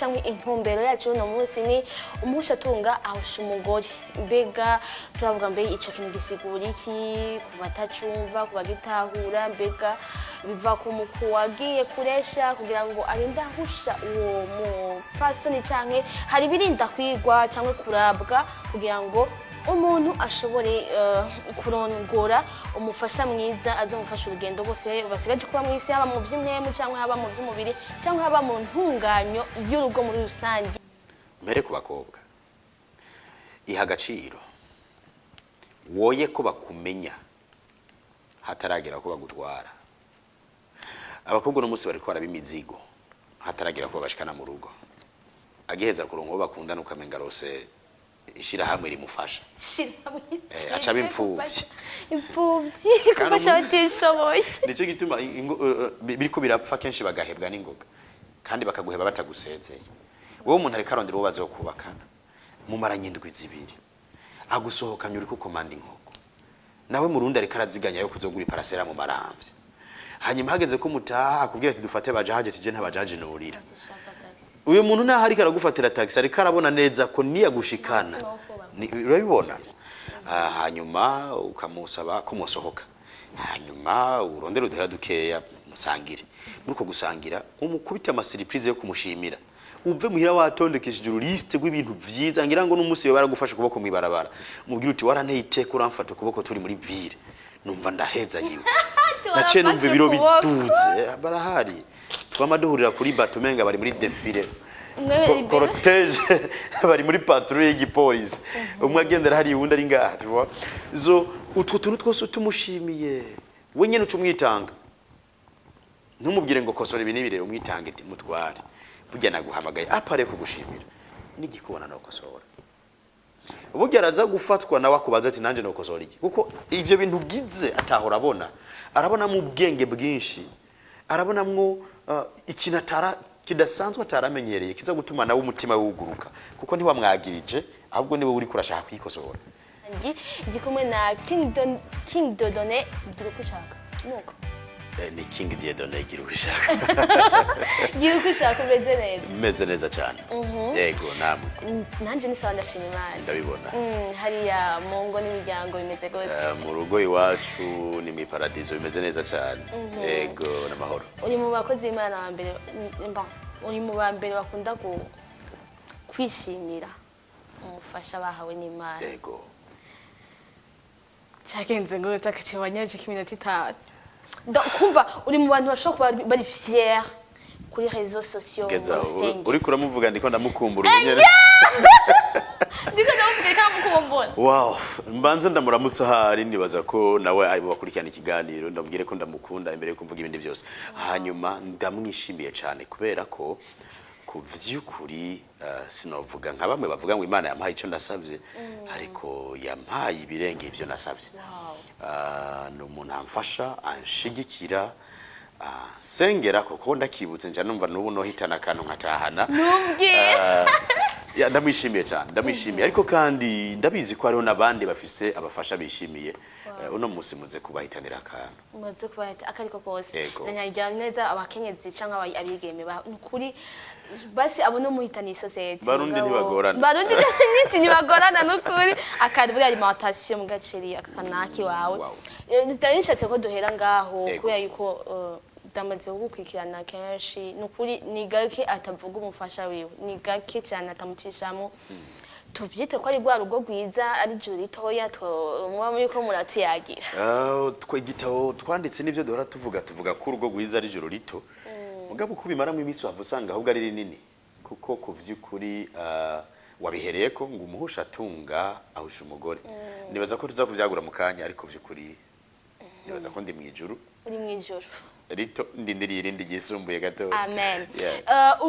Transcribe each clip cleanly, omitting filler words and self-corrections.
Cyangwa intumbero yacu uno munsi ni umuhushatunga ahusha umugore. Mbega turavuga, mbe ico kintu gisigura iki ku batacumva, ku bagitahura? Mbega biva ku muku wagiye kuresha kugira ngo arinde ahusha uwo mupfasoni, canke hari ibirinda kwigwa canke kurabwa kugira ngo umuntu ashobore kurongora umufasha mwiza azomufasha urugendo rwose basigaje kuba mu isi, haba mu by'impwemu cyangwa haba mu by'umubiri cyangwa haba mu ntunganyo y'urugo muri rusange? Mbere ku bakobwa, iha agaciro, woye ko bakumenya hataragera ko bagutwara. Abakobwa uno munsi bariko baraba imizigo hataragera ko babashikana mu rugo. Agiheza kuronka uwo bakundana, ukamenga rose ishirahamwe rimufasha. Acaba impfuvyi. Imfuvyi, gufasha abatishoboye. Nicyo gituma biriko birapfa kenshi, bagahebwa n'ingoga kandi bakaguheba batagusezeye. Wowe umuntu ariko arondera uwo bazokubakana, mumaranye indwi 2, agusohokanye uriko ukomanda inkoko, nawe murundi ariko araziganya yo kuzogura iparasera mu Maramvya. Hanyuma hageze ko mutaha, akubwira ati: "Dufate bajaje." Tije ntabajaje nurira. Uyu muntu naho ariko aragufatira taxi, ariko arabona neza ko niyagushikana. Urabibona. Hanyuma ukamusaba ko musohoka, hanyuma urondere uduhera dukeya musangire. Muri uko gusangira, umukubite ama surprise yo kumushimira. Uve muhira watondekesheje uru liste rw'ibintu vyiza, ngira ngo n'umunsi baragufasha ukuboko mw'ibarabara, umubwira uti: "Waranteye iteka, uramfata ukuboko turi muri ville, numva ndahezagiwe, naciye numva ibiro biduze." Barahari, twama duhurira kuri bato, umenga bari muri défilé. Cortège, bari muri patrouille y'igipolisi, umwe agendera hariya, uwundi ari ngaha, tu vois. So utwo tuntu twose utumushimiye, we nyene uca umwitanga. Ntumubwire ngo kosora ibi n'ibi. Rero umwitange ati: "Mutware, burya naguhamagaye apare kugushimira, n'igikubona nokosora." Burya araza gufatwa nawe akubaza ati: "Nanje nokosora iki?" Kuko ivyo bintu ugize atahora abona, arabonamo ubwenge bwinshi, arabonamwo ikintu atara kidasanzwe ataramenyereye, kiza gutuma nawe umutima wuguruka, kuko ntiwamwagirije, ahubwo niwe uriko urashaka kwikosora. Ndi kumwe na King Don, King Dodone, gira uko ushaka nuko. Ni King Dieudonné, gira ushaka. Gira uko ushaka. Umeze neza? Meze neza cyane, yego, namwe? Nanje ni sawa, ndashima Imana. Ndabibona. Hariya mu ngo n'imiryango bimeze gute? Mu rugo iwacu ni mu iparadizo, bimeze neza cyane, yego, n'amahoro. Uri mu bakozi b'Imana ba mbere, bon, uri mu ba mbere bakunda kwishimira umufasha bahawe n'Imana. Yego. Cyagenze ngo utakati wanyaje k'iminota 5. Kumva uri mu bantu bashobora kuba bari fier kuri réseaux sociaux, mu Geza rusengero. Uriko uramuvuga, ndiko ndamukumbura ubu nyene. Ndiko ndamubwira kandi mukumbura. Wow, mbanze ndamuramutse ahari, nibaza ko nawe ari bakurikirana ikiganiro. Ndamubwire ko ndamukunda imbere yo kuvuga ibindi byose. Hanyuma ndamwishimiye cyane kubera ko ku vy'ukuri, sinovuga nka bamwe bavuga ngo Imana yampaye icyo ndasabye, ariko yampaye ibirenge ivyo nasabye. Ni umuntu amfasha, anshigikira, sengera, kuko ndakibutse nja numva n'ubu nohitana akantu nkatahana. Ntumbwire. Ya, ndamwishimiye cyane, ndamwishimiye. Ariko kandi ndabizi ko hariho n'abandi bafise abafasha bishimiye. Uno munsi muze kubahitanira akantu. Muze kubahita akariko kose. Yego. Nanyarya neza abakenyezi canke abigeme nukuri basi abo no muhitana isosiyete. Barundi ntibagorana. Barundi niti ntibagorana nukuri. Akari muri alimentation mu gaceri akanaki wawe. Ndari nishatse ko duhera ngaho. Yego. Kubera yuko ndamaze kugukurikirana kenshi, nukuri ni gake atavuga umufasha wiwe, ni gake cyane atamucishamo. Tuvyite ko ari rwa rugo rwiza ari juru ritoya muba muriko muratuyagira. Twe igitabo twanditse n'ibyo duhora tuvuga, tuvuga ko urugo rwiza ari ijoro rito. Mugabo uko ubimaramo iminsi, wava usanga ahubwo ari rinini, kuko ku vy'ukuri wabihereye ko ngo umuhusha atunga ahusha umugore. Nibaza ko tuza kuvyagura mu kanya, ariko vy'ukuri nibaza ko ndi mw'ijuru Uri mw'ijuru rito, ndindiriye irindi ryisumbuye gato. Amen. Yeah.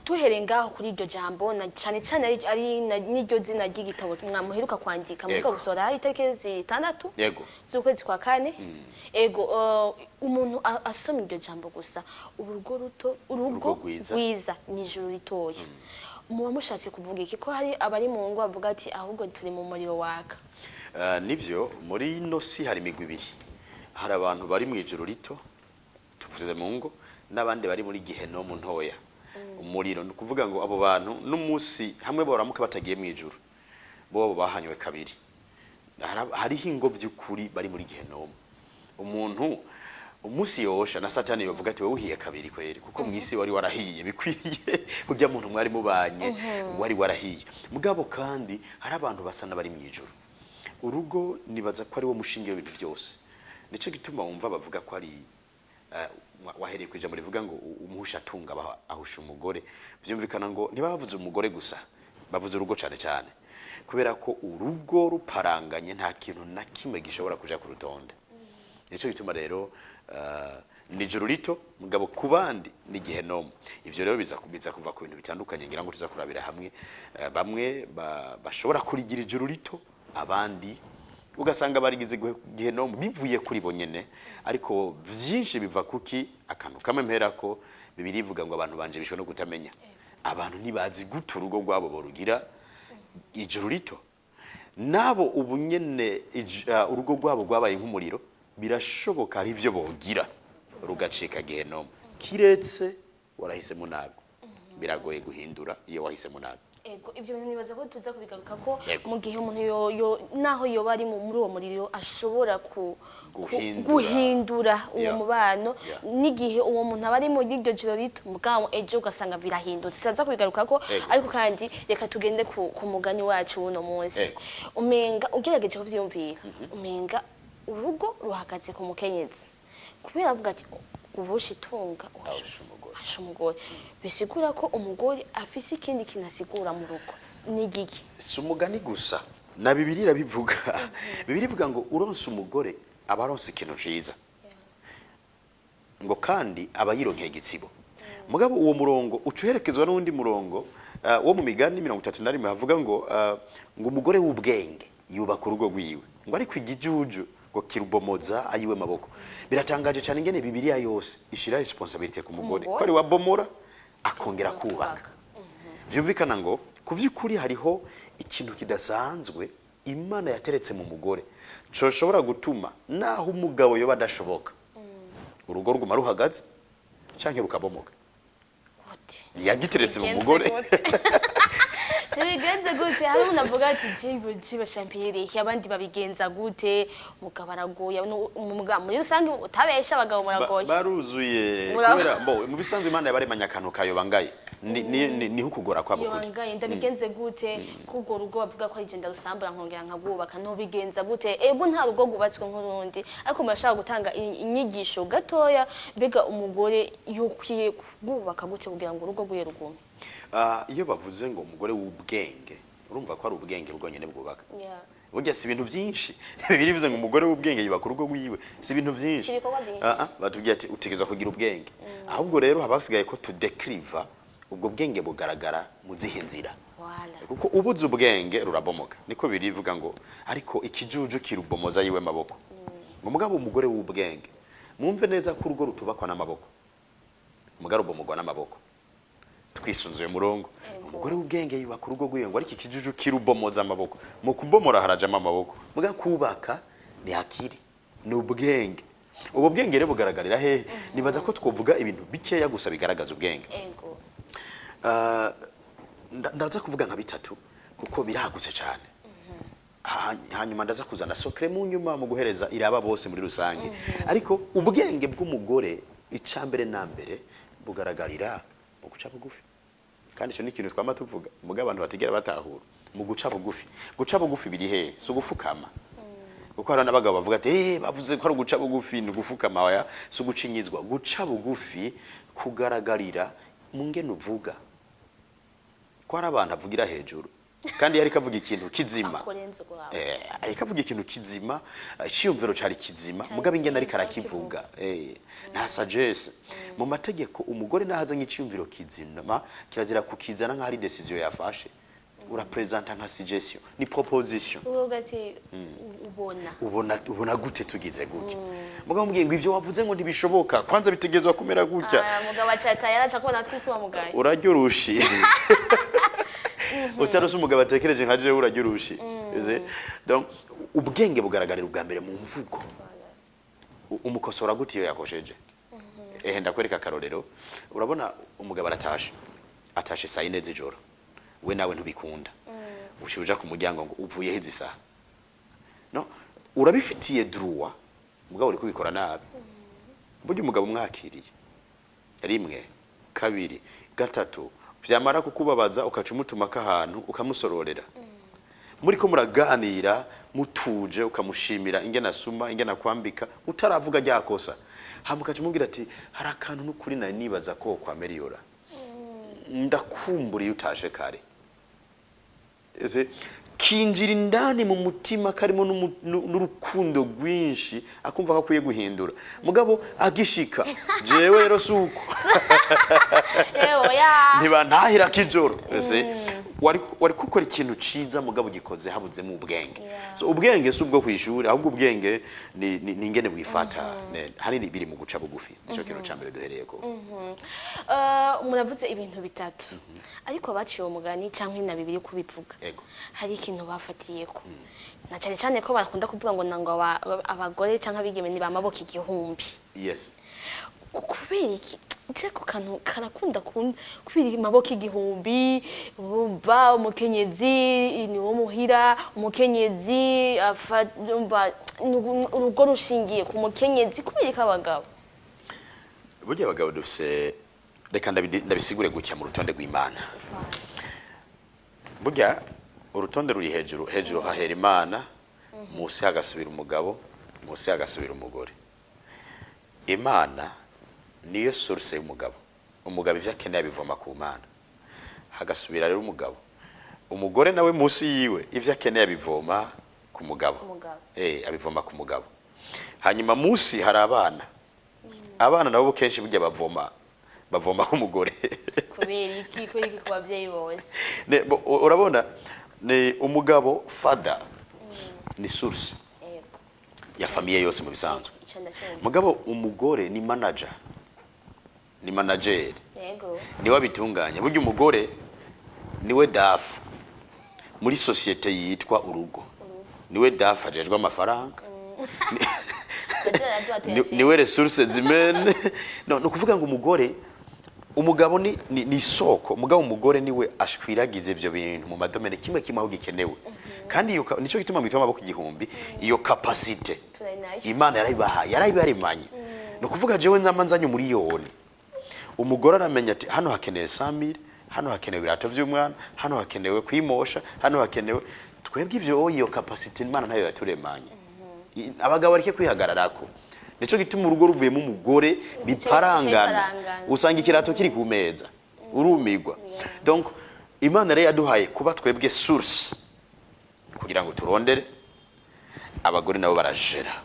Tuhereye ngaho kuri iryo jambo, na cyane cyane ari n'iryo zina ry'igitabo mwamuheruka kwandika, muheruka gusohora hari itariki 6 z'ukwezi kwa kane. Ego, umuntu asoma iryo jambo gusa, urugo ruto, urugo Urugo rwiza. Rwiza ni ijuru ritoya, muba mushatse kuvuga iki? Ko hari abari mu ngo bavuga ati: "Ahubwo turi mu muriro waka." Nivyo, muri ino si hari imigwi ibiri: hari abantu bari mu ijuru rito, tuvuze mu ngo, n'abandi bari muri gihenomu ntoya. Umuriro ni ukuvuga ngo abo bantu n'umunsi hamwe boramuka batagiye mu ijuru, bo bahanywe kabiri. Hariho ingo by'ukuri bari muri gehenomu. Umuntu umunsi yosha na Satani yovuga ati: "Wowe uhiye kabiri kweri, kuko mu isi wari warahiye bikwiye, kurya muntu mwari mubanye wari warahiye." Mugabo kandi hari abantu basa n'abari mu ijuru. Urugo nibaza ko ari wo mushinge w'ibintu byose. Nico gituma wumva bavuga ko ari wahereye ku ijambo rivuga ngo umuhusha atunga aba ahusha umugore. Vyumvikana ngo ntibavuze umugore gusa, bavuze urugo cane cyane, kubera ko urugo ruparanganye nta kintu na kimwe gishobora kuja ku rutonde. Nico gituma rero ni ijuru rito, mugabo ku bandi ni gehenomu. Ivyo rero biza kuva ku bintu bitandukanye, ngira ngo tuza kurabira hamwe. Bamwe bashobora kurigira ijuru rito, abandi ugasanga barigize gehenomu bivuye kuri bo nyene. Ariko vyinshi biva kuki akantu kamwe mperako: Bibiliya ivuga ngo abantu banje bishwe no kutamenya. Abantu ntibazi gute urugo rwabo borugira ijuru rito. Nabo ubu nyene urugo rwabo rwabaye nk'umuriro, birashoboka hari ivyo bogira rugacika gehenomu, kiretse warahisemo nabi. Biragoye guhindura iyo wahisemo nabi. Ego, ibyo bintu nibaza ko tuza kubigaruka ko Yego. mu gihe umuntu yo naho yoba ari muri uwo muriro ashobora Guhindura. Guhindura uwo mubano, n'igihe uwo muntu aba ari muri iryo joro rito, mugabo ejo ugasanga birahindutse. Turaza kubigaruka ko. Ariko kandi reka tugende ku mugani wacu w'uno munsi. Umenga ugerageje kuvyiyumvira, umenga urugo ruhagaze ku mukenyezi, kubera avuga ati ubusha itunga ahusha umugore. Ahusha umugore, bisigura ko umugore afise ikindi kintu asigura mu rugo. Ni igiki? Si umugani gusa, na Bibiliya irabivuga. Bibiliya ivuga ngo uronse umugore aba aronse ikintu ciza, ngo kandi aba yironkeye igitsibo. Mugabo uwo murongo uca uherekezwa n'uwundi murongo wo mu Migani 31, havuga ngo umugore w'ubwenge yubaka urugo rwiwe, ngo ariko igijuju ngo kirubomoza ayiwe maboko. Biratangaje cyane ingene Bibiliya yose ishira responsabilité ku mugore, Umugore. ko ari wabomora akongera kubaka. Vyumvikana ngo ku vy'ukuri hariho ikintu kidasanzwe Imana yateretse mu mugore coshobora gutuma naho umugabo yoba adashoboka, urugo ruguma ruhagaze canke rukabomoka. Gute? Yagiteretse mu Bigenze mugore. gute? Tubigenze gute? Hari umuntu avuga ati jiwe jiwe shampiyeri, abandi babigenza gute? Umugabo aragoye. Muri rusange utabesha, abagabo muragoye. Baruzuye. Kubera bo mu bisanzwe Imana yabaremanye akantu kayobangaye. Niho ukugora kwabo kuri. Yobangaye. Ndabigenze gute kubwo rugo bavuga ko ari je ndarusambura nkongera nkabwubaka? Ntubigenza gute? Ego, nta rugo rwubatswe nk'urundi, ariko murashaka gutanga inyigisho gatoya. Mbega umugore yukwiye kubwubaka gute kugira ngo urugo rwiye rugume? Ah, iyo bavuze ngo umugore w'ubwenge, urumva ko ari ubwenge bwonyene bwubaka. Burya si ibintu byinshi. Bibiliya bivuze ngo umugore w'ubwenge yubaka urugo rwiwe, si ibintu byinshi. Si ibikorwa byinshi. Ah, ah, batubwiye ati utegerezwa kugira ubwenge. Ahubwo rero haba hasigaye ko tudekiriva ubwo bwenge bugaragara mu zihe nzira. Voilà. Kuko ubuze ubwenge rurabomoka, niko birivuga ngo ariko ikijuju kirubomoza yiwe maboko. Ngo mugabo umugore w'ubwenge, mwumve neza ko urugo rutubakwa n'amaboko, umugabo rubomogwa n'amaboko. Twisunzuye murongo, umugore w'ubwenge yubaka urugo rwiwe, ngo ariko ikijuju kirubomoza amaboko. Mu kubomora harajamo amaboko, muga kubaka ni akiri, ni ubwenge. Ubwo bwenge rero bugaragarira hehe? Nibaza ko twovuga ibintu bikeya gusa bigaragaza ubwenge. Ndaza kuvuga nka bitatu kuko biragutse cyane. Hanyuma ndaza kuzana secret mu nyuma mu guhereza iraba bose muri rusange. Ariko ubwenge bw'umugore, icambere na mbere, bugaragarira mu guca bugufi. Kandi icyo ni ikintu twama tuvuga, muga abantu batigera batahura. Mu guca bugufi, guca bugufi biri hehe? Si ugufukama, kuko hari n'abagabo bavuga ati bavuze ko ari uguca bugufi ni ugufukama. Oya, si ugucinyizwa. Guca bugufi kugaragarira mu ngene uvuga, ko hari abantu avugira hejuru kandi yariko avuga ikintu kizima. Akurenze urwawe. Ariko avuga ikintu kizima, iciyumviro cari kizima, Cari mugabo ingene ariko kiza, arakivuga, nta sagesse. Mu mategeko, umugore nahaza nk'iciyumviro kizima, kirazira kukizana nk'aho ari décision yafashe. Urapresenta nka suggestion, ni proposition. Uvuga ati ubona Ubona gute tugize gutya? Mugabo mubwiye ngo ivyo wavuze ngo ntibishoboka, kwanza bitegezwa kumera gutya, Ah, mugabo acata yaraca kubona twikuba mugaye. Urarya urushi. Utarose umugabo atekereje nka jewe, urarya urushi. Uzi? Donc ubwenge bugaragarira ubwa mbere mu mvugo. Umukosora gute iyo yakosheje? Ehe, ndakwereka akarorero. Urabona umugabo aratashe. Atashe saa 4 z'ijoro, we nawe ntubikunda, ushira uja ku muryango ngo uvuyeho izi saha. No urabifitiye droit, mugabo uri kubikora nabi. Burya umugabo umwakiriye rimwe, kabiri, gatatu, vyamara kukubabaza ukaca umutumako ahantu, ukamusororera, muriko muraganira mutuje, ukamushimira ingene asuma, ingene akwambika, utaravuga rya kosa, hama ukaca umubwira ati: "Hari akantu n'ukuri nari nibaza ko wokwameliyora, ndakumburiye utashe kare." Ese kinjira indani mu mutima karimo n'urukundo rwinshi, akumva ko akwiye guhindura. Mugabo agishika, jewe rero si uko. Yewe ya. Ntibantahira kijoro. Ese wari gukora ikintu ciza, mugabo gikoze habuzemo ubwenge. So ubwenge si ubwo kwishuri, ahubwo ubwenge ni ingene bwifata. Hanini biri mu guca bugufi, nico kintu ca mbere duhereyeko. Muravuze ibintu bitatu, ariko abaciye uwo mugani cyangwa na bibiri kubivuga, hari ikintu bafatiyeko, na cyane cyane ko bakunda kuvuga ngo nango abagore cyangwa abigeme ni bamaboko igihumbi. Kubera iki? Je ku kantu karakunda kubera amaboko igihumbi, urumva umukenyezi ni wo muhira, umukenyezi urumva urugo rushingiye ku mukenyezi. Kubera iki abagabo? Burya abagabo dufise, reka ndabisigure gutya: mu rutonde rw'Imana, burya urutonde ruri hejuru. Hejuru hahera Imana, munsi hagasubira umugabo, munsi hagasubira umugore. Imana niyo source y'umugabo. Umugabo ivyo akeneye abivoma ku Mana. Hagasubira rero umugabo. Umugore nawe munsi yiwe, ivyo akeneye abivoma ku mugabo. Umugabo. Abivoma ku mugabo. Hanyuma munsi hari abana. Abana nabo kenshi burya bavoma umugore. Kubera iki? Kubera iki ku babyeyi bose? Urabona ni umugabo, father ni source ya famille yose mu bisanzwe. Ico ndacyumva. Mugabo umugore ni manager, ni manager, niwe abitunganya. Burya umugore niwe DAF muri société yitwa urugo, niwe DAF ajejwe amafaranga, niwe ressources humaines. No ni ukuvuga ngo umugore, umugabo ni isoko, mugabo umugore niwe ashwiragiza ivyo bintu mu ma domaines, kimwe kimwe aho gikenewe. Kandi iyo nico gituma mwitwa amaboko igihumbi. Iyo capacité Turi nayo. Imana yarayibahaye, yarayibaremanye. Ni ukuvuga jewe nzama nzanye umuriyoni, umugore aramenya ati: "Hano hakenewe 100,000, hano hakenewe ibirato vy'umwana, hano hakenewe kwimosha, hano hakenewe." Twebwe ivyo, iyo capacité Imana ntayo yaturemanye. Abagabo bareke kwihagararako. Nico gituma urugo ruvuyemo umugore biparangana. Biparangana. Usanga ikirato kiri ku meza, urumigwa. Donc Imana rero yaduhaye kuba twebwe source kugira ngo turondere, abagore nabo barajera,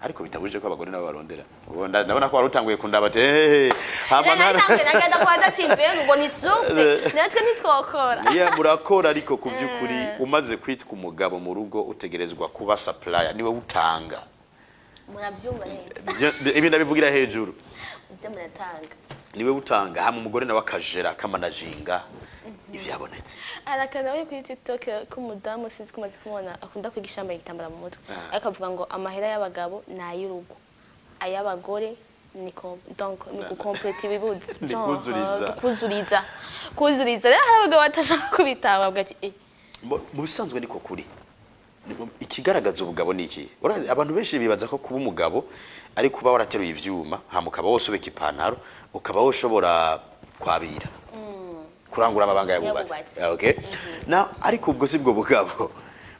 ariko bitabujije ko abagore nabo barondera. Ubu ndabona ko wari utanguye kundaba ati: "Hey, hama Nagenda kubaza ati: "Mbega ngo ni source, natwe ntitwokora?" Yeah, murakora, ariko ku by'ukuri umaze kwitwa umugabo mu rugo utegerezwa kuba supplier, niwe utanga. Murabyumva neza. Ibi ndabivugira hejuru. Ibyo muratanga. Niwe utanga, hama umugore nawe akajera, akamanajinga ivyabonetse. Hari akantu nabonye kuri TikTok k'umudamu, sinzi ko umaze kumubona, akunda kwigisha yambaye igitambara mu mutwe, ariko avuga ngo amahera y'abagabo ni ay'urugo, ay'abagore ni donc ni gukompleta ibibuze. Ni kuzuriza. Kuzuriza, kuzuriza. Rero hari abagabo batashaka kubitaba, bavuga ati eh. Mu bisanzwe niko kuri. Ikigaragaza ubugabo ni iki? Abantu benshi bibaza ko kuba umugabo ari kuba warateruye ivyuma, hama ukaba wosobeka ipantaro, ukaba woshobora kwabira, kurangura amabanga yabubatse. Yabubatse. Okay. Na ariko ubwo si bwo bugabo.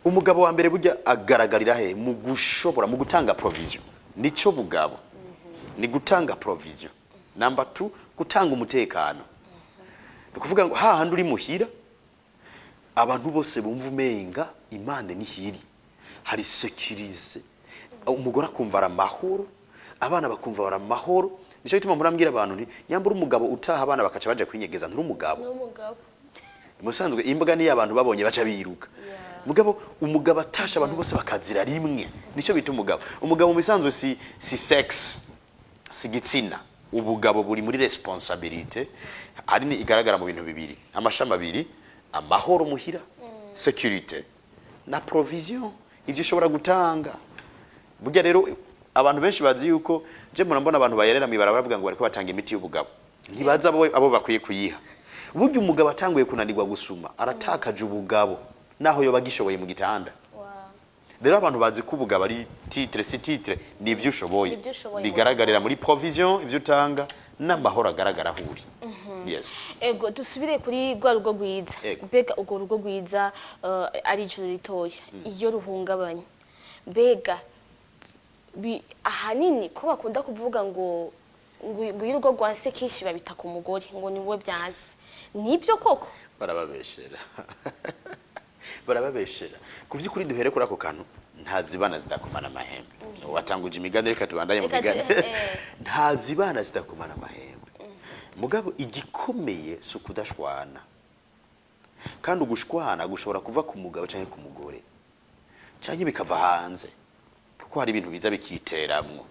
Umugabo wa mbere burya agaragarira he? Mu gushobora, mu gutanga provision. Nico bugabo, ni gutanga provision. Number 2, gutanga umutekano. Ni ukuvuga ngo hahandi uri muhira, abantu bose bumva umenga Imana nihiri, hari sécurité, umugore akumva ari amahoro, abana bakumva bari amahoro. Nicyo gituma murambwira abantu nti: "Nyambura umugabo utaha abana bakaca baja kwinyegeza, nturi umugabo." N'umugabo. Musanzwe imbwa niyo abantu babonye baca biruka. Mugabo umugabo atasha, abantu bose bakazira rimwe, nicyo bita umugabo. Umugabo mu bisanzwe si sex, si gitsina. Ubugabo buri muri responsabilité ari ni igaragara mu bintu bibiri, amashami abiri: amahoro muhira, sécurité, na provision, ivyo ushobora gutanga. Burya rero abantu benshi bazi yuko je murambona abantu bayerera mw'ibarabara bavuga ngo bariko batanga imiti y'ubugabo, ntibazi abo bakwiye kuyiha. Burya umugabo atanguye kunanirwa gusuma, aratakaje ubugabo, naho yoba agishoboye mu gitanda. Rero abantu bazi ko ubugabo ari titre. Si titre, ni ivyo ushoboye. Ni ivyo ushoboye. Bigaragarira muri provision, ivyo utanga n'amahoro agaragara aho uri. Yes. Ego, dusubire kuri rwa rugo rwiza. Ego. Mbega urwo rugo rwiza, ari ijuru ritoya, iyo ruhungabanye, mbega ahanini ko bakunda kuvuga ngo iyo urugo rwanse, kenshi babita ku mugore, ngo niwe byanse, nibyo koko? Barababeshera, barababeshera. Ku vy'ukuri, duhere kuri ako kantu: nta zibana zidakomana amahembe. Watanguje imigani, reka tubandanye mu Reka migani. Nta zibana zidakomana amahembe. Mugabo igikomeye si ukudashwana, kandi ugushwana gushobora kuva ku mugabo canke ku mugore, canke bikava hanze, kuko hari ibintu biza bikiteramwo.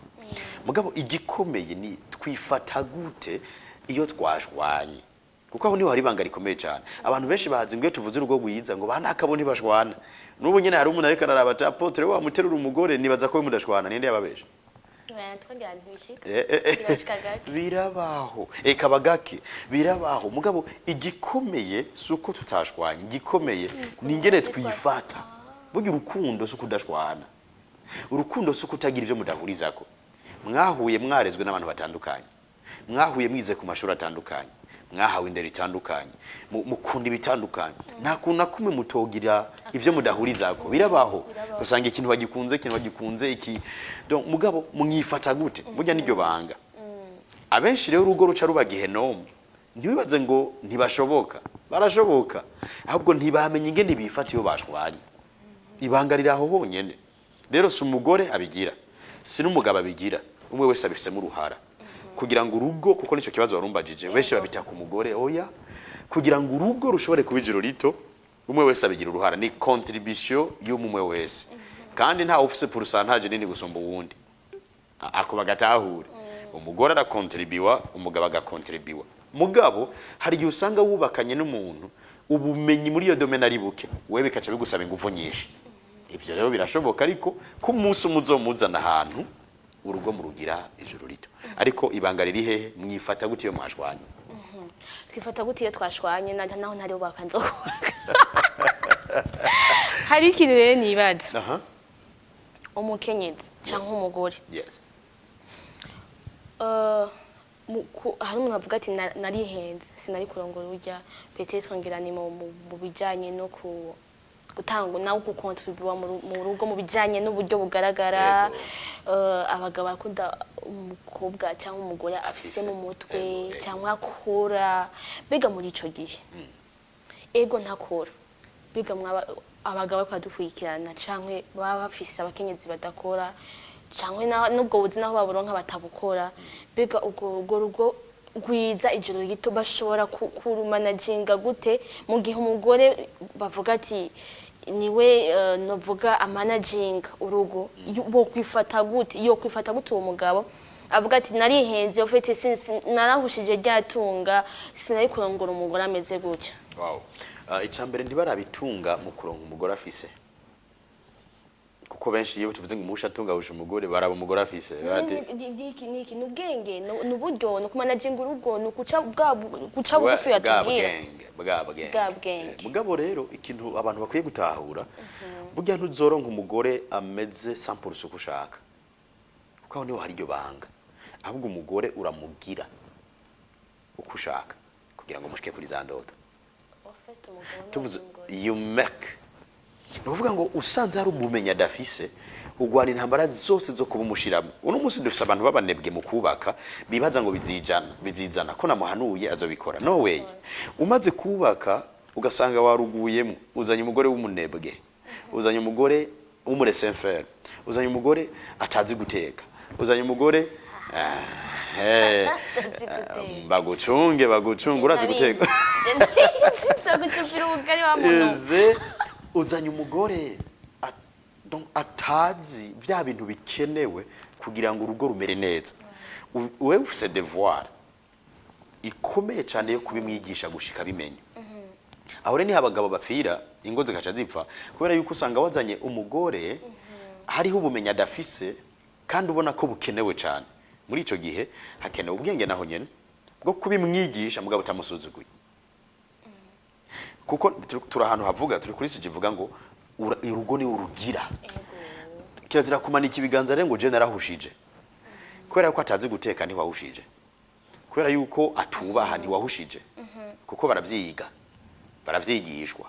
Mugabo igikomeye ni twifata gute iyo twashwanye, kuko aho niho hari ibanga rikomeye cyane. Abantu benshi bazi ngo iyo tuvuze urugo rwiza, ngo banakabo ntibashwana. N'ubu nyene hari umuntu ariko araraba ati: "Apôtre, wa muterura umugore, nibaza ko we mudashwana." Ninde yababesha? Twagira ntibishika. Eh. Birashika gake. Birabaho, eka bagake birabaho. Mugabo igikomeye si uko tutashwanye, igikomeye ni ingene twifata. Burya urukundo si ukudashwana, urukundo si ukutagira ibyo mudahurizako. Mwahuye mwarezwe n'abantu batandukanye, mwahuye mwize ku mashuri atandukanye, mwahawe indero itandukanye, mukunda ibitandukanye. Nta kuntu na kumwe mutogira ibyo mudahurizako. Birabaho. Birabaho. Usanga ikintu bagikunze, ikintu bagikunze iki. Donc mugabo mwifata gute? Burya niryo banga. Abenshi rero urugo ruca ruba gehenomu. Ntiwibaze ngo ntibashoboka, barashoboka, ahubwo ntibamenye ingene bifata iyo bashwanye. Ibanga riri aho honyene. Rero si umugore abigira, si n'umugabo abigira, umwe wese abifisemo uruhara kugira ngo urugo, kuko nicyo kibazo warumbajije, benshi babita ku mugore. Oya, kugira ngo urugo rushobore kuba ijuru rito, umwe wese abigira uruhara, ni contribution y'umwe wese, kandi ntawe ufise pourcentage nini gusumba uwundi. Ako bagatahure: umugore arakontribuwa, umugabo agakontribuwa. Mugabo hari igihe usanga wubakanye n'umuntu ubumenyi muri iyo domaine ari buke, wewe bikaca bigusaba ingufu nyinshi. Ivyo rero birashoboka, ariko ko umunsi umwe uzomuzana ahantu, urugo murugira ijuru rito. Ariko ibanga riri hehe? Mwifata gute iyo mwashwanye? Twifata gute iyo twashwanye? Naho ntari bubaka, nzokubaka. Hari ikintu rero nibaza. Umukenyezi cyangwa umugore, hari umuntu avuga ati: "Narihenze, sinari kurongora urya." Peut-être ngira ni mu bijanye no ku gutanga nawe gukontribuwa mu rugo mu bijanye n'uburyo bugaragara. Abagabo bakunda umukobwa cyangwa umugore afise Afise. mu mutwe Yego, yego. cyangwa akora. Mbega muri ico gihe, ego ntakora, mbega mwaba abagabo bariko badukurikirana, canke baba bafise abakenyezi badakora, canke n'ubwo buzi naho baburonka batabukora, mbega urwo rugo rwiza, ijuru rito, bashobora kurumanaginga gute mu gihe umugore bavuga ati niwe, novuga amanaginga urugo? Bo kwifata gute? Yo kwifata gute uwo mugabo avuga ati: "Narihenze, ufite narahushije rya tunga, sinari kurongora umugore ameze gutya"? Wow. Icya mbere, ntibarabitunga mu kuronka umugore afise, kuko benshi iyo tuvuze ngo umusha atunga ahusha umugore, baraba umugore afise. Bati, Niki niki? Ni ubwenge, ni uburyo, ni ukumanaginga urugo, ni ukuca bwa guca bugufi bwa yatubwira. Bwenge, bwa bwenge. Bwa bwenge. Mugabo rero ikintu abantu bakwiye gutahura, burya ntuzoronka umugore ameze 100% uko ushaka, kuko aho niho hari iryo banga. Ahubwo umugore uramugira uko ushaka kugira ngo mushike kuri za ndoto. Tuvuze you make, ni ukuvuga ngo usanze hari ubumenyi adafise, ugwana intambara zose zo kuba umushiramo. Uno munsi dufise abantu b'abanebwe mu kubaka, bibaza ngo bizijana, bizizana, ko namuhanuye azobikora. No way. Umaze kubaka ugasanga waruguyemo, uzanye umugore w'umunebwe, uzanye umugore w'umuresenfere, uzanye umugore atazi guteka, uzanye umugore Atazi guteka. Bagucunge, bagucunge, urazi guteka? Gucupira ubugari wa muntu. Eze uzanye umugore donc atazi bya bintu bikenewe kugira ngo urugo rumere neza. Wewe ufise devoir ikomeye cyane yo kubimwigisha gushika bimenya. Aho rero niho abagabo bapfira, ingo zigaca zipfa, kubera yuko usanga wazanye umugore hariho ubumenyi adafise kandi ubona ko bukenewe cyane muri ico gihe. Hakenewe ubwenge naho nyene bwo kubimwigisha, mugabo utamusuzuguye. Kuko turi ahantu havuga, turi kuri sujet ivuga ngo urugo ni urugira. Kirazira kumanika ibiganza rero ngo je narahushije. Kubera ko atazi guteka ntiwahushije, kubera yuko atubaha ntiwahushije, kuko baravyiga, baravyigishwa.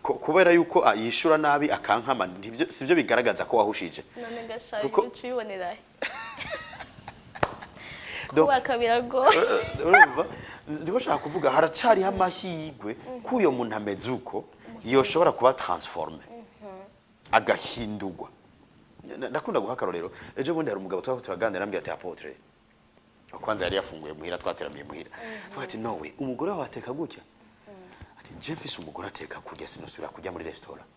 Kubera yuko yishura nabi akankama, sivyo bigaragaza ko wahushije. None gashaye, ucibonera he? Donc, Kubaka biragoye. Urumva ndiko shaka kuvuga, haracariho amahirwe ko uyo muntu ameze uko yoshobora kuba transformé, agahindurwa. Ndakunda guha akarorero. Ejo bundi hari umugabo twako turaganira, arambwira ati: "Apôtre," kwanza yari yafunguye muhira, twateramiye muhira, avuga ati: "Nowe umugore wawe ateka gutya?" Ati: "Je mfise umugore ateka kurya, sinusubira kurya muri restaurant."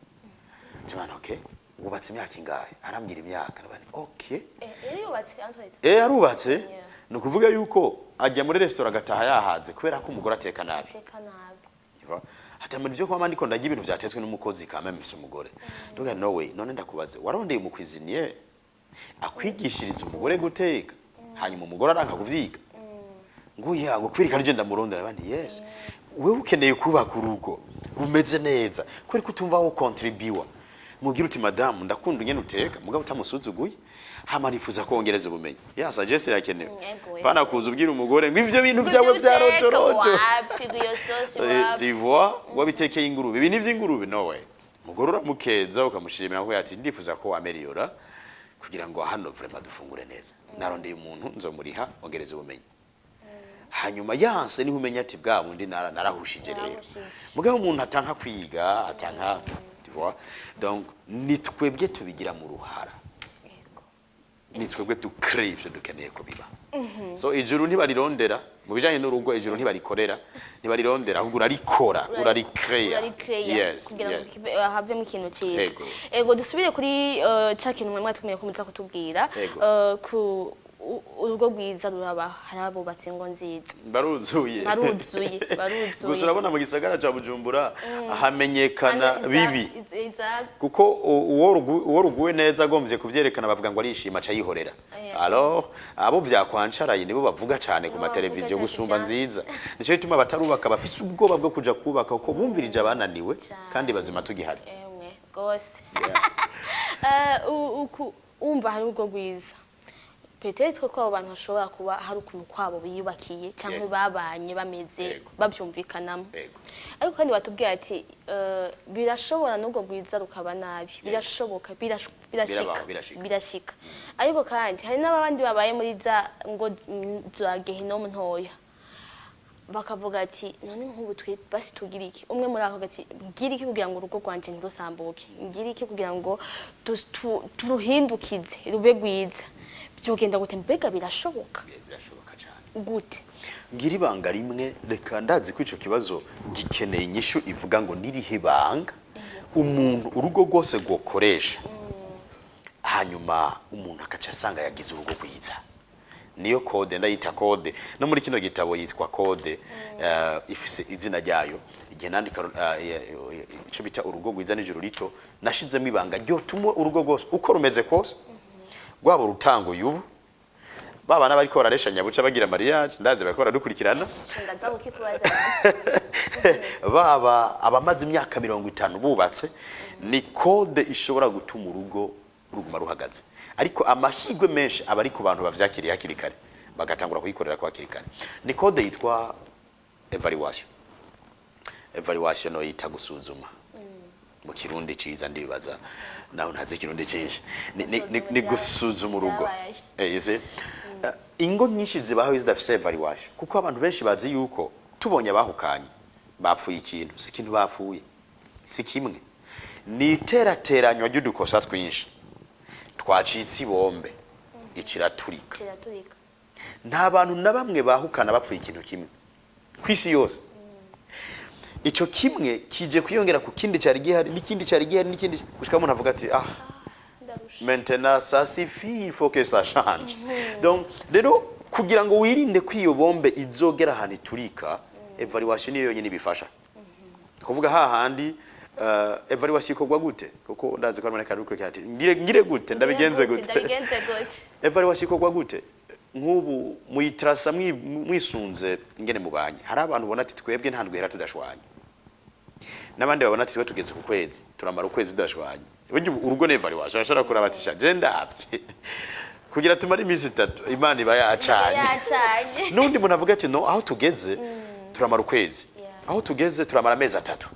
Jabana, okay, wubatse imyaka ingahe? Arambwira imyaka. Ndabona, okay. Yari yubatse, Antoine? Eh, arubatse. Ni ukuvuga yuko ajya muri restaurant agataha yahaze kubera ko umugore ateka nabi. Ateka nabi. Ati muri byo kwama ndiko ndarya ibintu byatetswe n'umukozi, kame mfise umugore. Nduga no way. None ndakubaze, warondeye umucuisinier akwigishiriza umugore guteka, hanyuma umugore aranka kuvyiga, ngo ya ngo kwirika rije ndamurondera abandi? Yes, wewe ukeneye kubaka urugo rumeze neza, kubera ko utumva aho contribuer. Mubwira uti: "Madamu, ndakunda ingene uteka," mugabo utamusuzuguye, hama nifuza kongereza ubumenyi. Ya sagesse irakenewe. Ego. Pana kuza ubwira umugore ngo ivyo bintu byawe bya rojorojo. Wapi, iyo sosi wapi. Tu vois, wabitekeye ingurube, ibi ni ivy'ingurube, no way. Umugore uramukeza, ukamushimira ko ati: "Ndifuza ko améliora kugira ngo hano vraiment dufungure neza. Narondeye umuntu nzomuriha, ongereza ubumenyi." Hanyuma yanse, niho umenya ati bwa bundi narahushije rero. Narahushije. Mugabo umuntu atanka kwiga, atanka, tu vois. Donc ni twebwe tubigira mu ruhara, ni twebwe ducrée ivyo dukeneye ko biba. So ijuru ntibarirondera mu bijanye n'urugo, ijuru ntibarikorera, ntibarirondera, ahubwo urarikora, uraricréa. Uraricréa kugira ngo havemo ikintu cyiza. Ego. Ego, dusubire kuri ca kintu mwe mwatumiye ko muza kutubwira. Ego. Ku urugo rwiza ruraba, hari abubatse ingo nziza. Baruzuye. Baruzuye, baruzuye. Gusa urabona mu gisagara ca Bujumbura hamenyekana bibi, kuko uwo ruguwe neza agombye kuvyerekana, bavuga ngo arishima, aca yihorera. Alors abo vyakwancaraye nibo bavuga cane ku Nibo bavuga mateleviziyo cane. gusumba Vyanse. nziza. Nico gituma abatarubaka bafise ubwoba bwo kuja kubaka, kuko bumvirije abananiwe. Cane. Kandi bazima tugihari. Emwe rwose. Umva, hari urugo rwiza, peut-être ko abo bantu bashobora kuba hari ukuntu kwabo biyubakiye cyangwa babanye bameze babyumvikanamo. Ariko kandi batubwiye ati birashobora n'ubwo rwiza rukaba nabi, birashoboka, birashika. Birabaho, birashika. Birashika. Ariko kandi hari n'abandi babaye muri za ngo za gehinomu ntoya, bakavuga ati: "None nk'ubu twe basi tugira iki?" Umwe muri ako ati: "Ngira iki kugira ngo urugo rwanje ntirusambuke? Ngira iki kugira ngo turuhindukize rube rwiza? Byogenda gute? Mbega birashoboka?" Birashoboka cyane. Gute? Ngira ibanga rimwe. Reka, ndazi ko ico kibazo gikeneye inyishu ivuga ngo nirihe banga umuntu urugo rwose rwokoresha, hanyuma umuntu akaca asanga yagize urugo rwiza. Niyo code ndayita code, no muri kino gitabo yitwa code, ifise izina ryayo. Igihe nandika ico bita urugo rwiza n'ijuru rito, nashizemo ibanga ryotuma urugo rwose uko rumeze kose, rwaba urutanguye ubu, baba n'abariko barareshanya buca bagira mariage, ndazi bariko baradukurikirana, Ndaza kukikubaza. baba abamaze imyaka 50 bubatse, ni code ishobora gutuma urugo ruguma ruhagaze. Ariko amahirwe menshi aba ari ku bantu bavyakiriye hakiri kare, bagatangura kuyikorera ko hakiri kare. Ni code yitwa évaluation. Évaluation no yita gusuzuma mu Kirundi ciza, ndibaza naho ntazi Ikirundi cinshi. Ni gusuzuma urugo. Byabaye. You see? Ingo nyinshi zibaho zidafise évaluation, kuko abantu benshi bazi yuko tubonye abahukanye bapfuye ikintu. Si ikintu bapfuye, si kimwe, ni iterateranywa ry'udukosa twinshi twacitse ibombe ikiraturika. Kiraturika. Nta bantu na bamwe bahukana bapfuye ikintu kimwe ku isi yose. Ico kimwe kije kwiyongera ku kindi cyari gihari, n'ikindi cyari gihari, n'ikindi, gushika umuntu avuga ati: "Ah, Ndarusha." maintenant ça suffit, il faut que ça change." Donc rero kugira ngo wirinde ko iyo bombe izogera ahantu iturika, évaluation niyo yonyine ibifasha. Kuvuga hahandi, évaluation ikorwa gute? Kuko ndazi ko harimo n'akantu ati: "Ngire, ngire gute? Ndabigenze gute?" Ndabigenze gute? Évaluation ikorwa gute? Nk'ubu muyitrasa mwisunze ingene mubanye. Hari abantu ubona ati: "Twebwe nta ndwera tudashwanye." N'abandi babona ati: "Twe tugeze ku kwezi, turamara ukwezi tudashwanye." Burya urugo never waje urashobora kuraba ati: "Sha, je ndavye kugira tumare iminsi 3, Imana iba yacanye." Yacanye. N'undi muntu avuga ati: "No, aho tugeze turamara ukwezi, aho tugeze turamara amezi 3."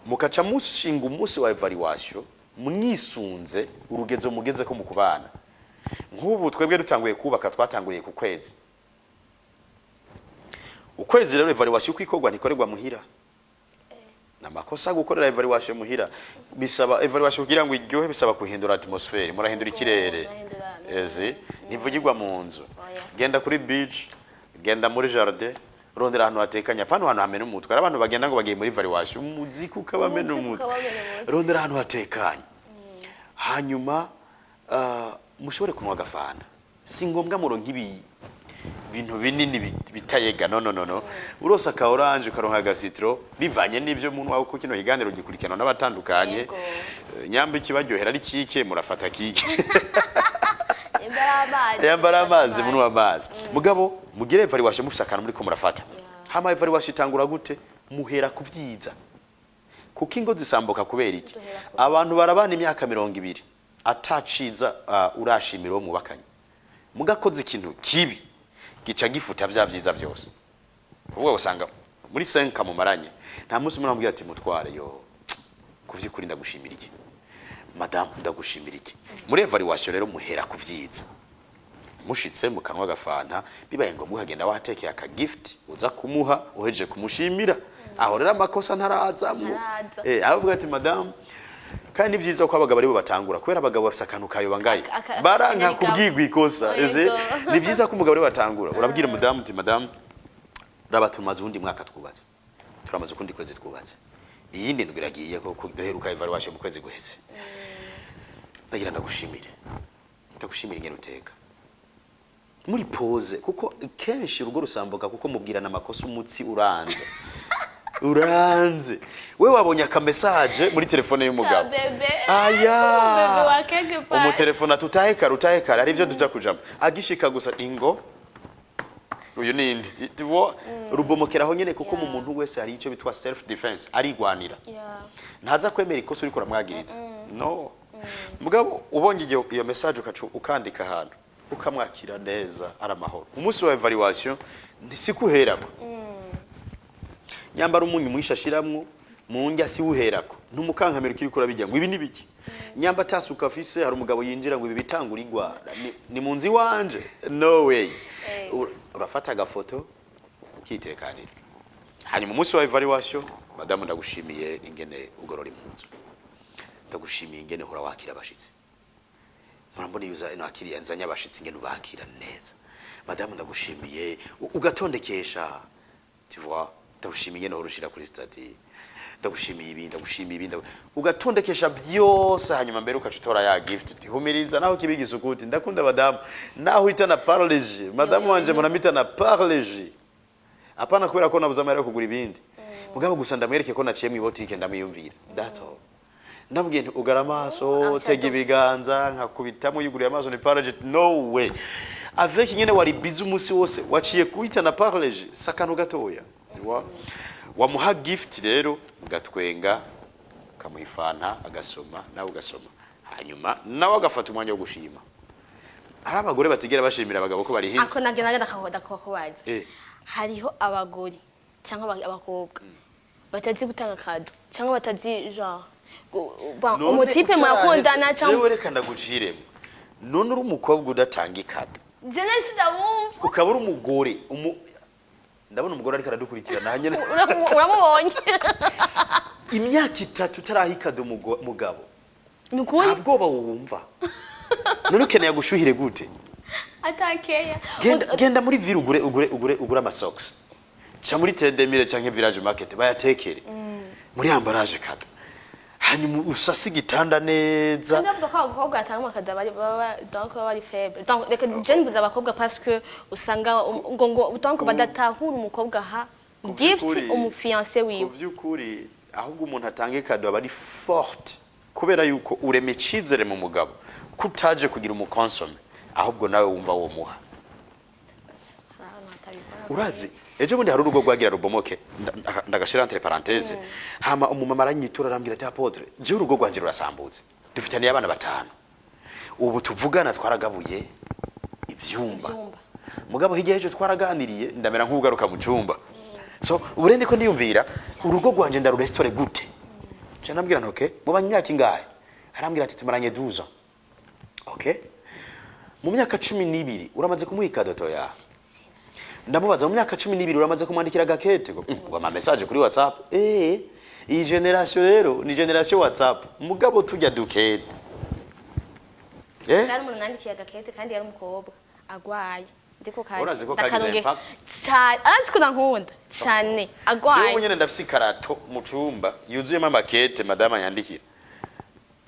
Mukaca mushinga umunsi wa évaluation mwisunze urugezo mugeze ko mu kubana. Nk'ubu twebwe dutanguye kubaka, twatanguriye ku kwezi. Ukwezi rero, évaluation uko ikorwa, ntikorerwa muhira. Ni amakosa gukorera évaluation muhira. Bisaba évaluation kugira ngo iryohe, bisaba guhindura atmosphère, murahindura ikirere. Murahindura. Ezi ntivugirwa mu nzu. Oya. Genda kuri beach, genda muri jardin, rondera ahantu hatekanye, apana ahantu hamena umutwe. Hari abantu bagenda ngo bagiye muri évaluation, umuziki ukabamena Umuziki umutwe. ukabamena umutwe. Rondera ahantu hatekanye, hanyuma mushobore kunywa agafanta. Si ngombwa muronka ibi bintu binini bitayega. No, no, no, no, urose aka orange, ukaronka aga citron, bivanye n'ivyo muntu wawe, kuko kino kiganiro gikurikirana n'abatandukanye. Yego. Nyamba ikibaryohera ari kike, murafata kike. Yambara amazi. Yambara amazi, munywa amazi. Mugabo mugire évaluation mufise akantu muriko murafata. Hama évaluation itangura gute? Muhera ku vyiza, kuko ingo zisambuka kubera iki? Duhera ku- Abantu barabana imyaka 20 ataciza urashimira uwo mwubakanye. Mugakoze ikintu kibi, gica gifuta vya vyiza vyose. Ubwo usanga muri 5 mumaranye, nta munsi umwe amubwira ati: "Mutware, yo, kuvyukuri ndagushimira iki, madamu, ndagushimira iki." Muri évaluation rero muhera ku vyiza. Mushitse mu kanwa gafanta, bibaye ngombwa ukagenda watekeye aka gift uza kumuha uhejeje kumushimira. Aho rero amakosa ntarazamwo. Ntaraza. Avuga ati: "Madamu." Kandi ni vyiza ko abagabo aribo batangura, kubera abagabo bafise akantu kayoba ngayo, baranka akanyabigabo. Kubwirwa ikosa. Eze ni vyiza ko umugabo ariwe batangura. Urabwira umudamu uti: "Madamu, raba, tumaze uwundi mwaka twubatse, turamaze ukundi kwezi twubatse, iyindi ndwi iragiye ko duheruka évaluation mu kwezi guheze. Ndagira ndagushimire, ndagushimira ingene uteka." Muri pause, kuko kenshi urugo rusambuka kuko mubwirana amakosa umutsi uranze uranze. We wabonye aka message muri telefone y'umugabo. Bébé. Aya. Bébé wa quelque part. Umutelefone ati: "Utahe kare, utahe kare, hari ibyo tuja kujamo." Agishika gusa, ingo uyu ninde? Tu vois, rubomokeraho nyene, kuko mu muntu wese hari icyo bitwa self defense, arigwanira. Ntaza kwemera ikosa uriko uramwagiriza. No mugabo ubonye iyo message, ukaca ukandika ahantu, ukamwakira neza, ari amahoro. Umunsi wa évaluation ntisikuherako. Nyambara umunyu mwinshi ashiramwo mu ndya, si uherako, ntumukankamira ukiriko urabijya ngo ibi ni biki. Nyamba atasuka afise, hari umugabo yinjira ngo ibi bitangura igwara ni mu nzu iwanje, no way. Urafata agafoto ukitekanira. Hanyuma umunsi wa évaluation: "Madamu, ndagushimiye ingene ugorora impuzu, ndagushimiye ingene uhora wakira abashitsi. Murambona iyo uza nakiriye, nzanye abashitsi, ingene ubakira neza. Madamu, ndagushimiye." Ugatondekesha, tu vois: "Ndagushimiye ingene uhora ushira kuri statut, ndagushimiye ibi, ndagushimiye ibi, ugatondekesha byose. Hanyuma mbere ukaca utora ya gift uti: "Humiriza naho kibigize ukuti." Ndakunda madamu naho uhita Parle-G. Madamu wanje muramita na Parle-G, apana kubera ko nabuze amahera yo kugura ibindi, mugabo gusa ndamwereke ko naciye mu ibotike, ndamwiyumvira, that's all. Ndamubwiye nti: "Ugara amaso, tega ibiganza." Nkakubitamo yuguriye amaso ni Parle-G. No way, avec nyene wari busy umunsi wose, waciye kuhita na Parle-G, sakantu gatoya. Wamuha gift rero, ugatwenga, ukamuha ifanta agasoma, nawe ugasoma, hanyuma nawe agafata umwanya wo gushima. Hari abagore batigera bashimira abagabo ko barihinze. Ako nagenda ndakakubaza. Hariho abagore cyangwa abakobwa batazi gutanga cadeau, cyangwa batazi genre bon, None umu type murakundana jewe cyangwa reka ndaguciremo. None uri umukobwa udatanga i cadeau, jene sinabumva. Ukaba uri umugore ndabona umugore ariko aradukurikirana hanyuma Uramubonye. Imyaka 3 utaraha i cadeau mugabo, Ni ukuri. Nta bwoba wumva? None ukeneye agushuhire gute? Atakeya. Genda muri ville, ugure amasocks, ca muri Tedemire canke Village Market, bayatekere muri emballage cadeau, hanyuma usase igitanda neza. Kandi bavuga ko abakobwa batanga ama cadeau bari baba donc baba bari faible. Donc reka je mbuza abakobwa, parce que usanga ngo donc badatahura umukobwa ha gift umu fiancé wiwe. Ku by'ukuri, ahubwo umuntu atanga i cadeau aba ari forte, kubera yuko urema icizere mu mugabo ko utaje kugira umu consommer, ahubwo nawe wumva womuha. Hari ahantu hatabikora. Urazi Ejo bundi hari urugo rwagira rubomoke, ndagashira entre parenthèse. Hama umumama aranyitura, arambwira ati: "Apôtre, jewe urugo rwanje rurasambutse, dufitaniye abana batanu, ubu tuvugana twaragabuye ivyumba." Ivyumba. Mugabo hirya y'ejo twaraganiriye, ndamera nk'ugaruka mu cumba. So ubu rero ndiko ndiyumvira urugo rwanje ndarurestore gute. Nca ndambwira nti: "Okay, mubanye imyaka ingahe?" Arambwira ati: "Tumaranye 12 ans." Okay, mu myaka 12 uramaze kumuha ikadoto ya? Ndamubaza: "Mu myaka 12 uramaze kumwandikira agakete?" Ngo: "Ngo ama message kuri WhatsApp." Iyi generation rero ni generation WhatsApp, mugabo tujya dukete. Kandi umuntu nandikiye agakete, kandi yari umukobwa agwaye, ndiko kazi. Urazi ko kagize Ndakarunge- impact? Cyane, arazi ko nankunda cyane. Jewe Agwaye. nyene ndafise ikarato mu cumba yuzuyemo amakete madama yandikira,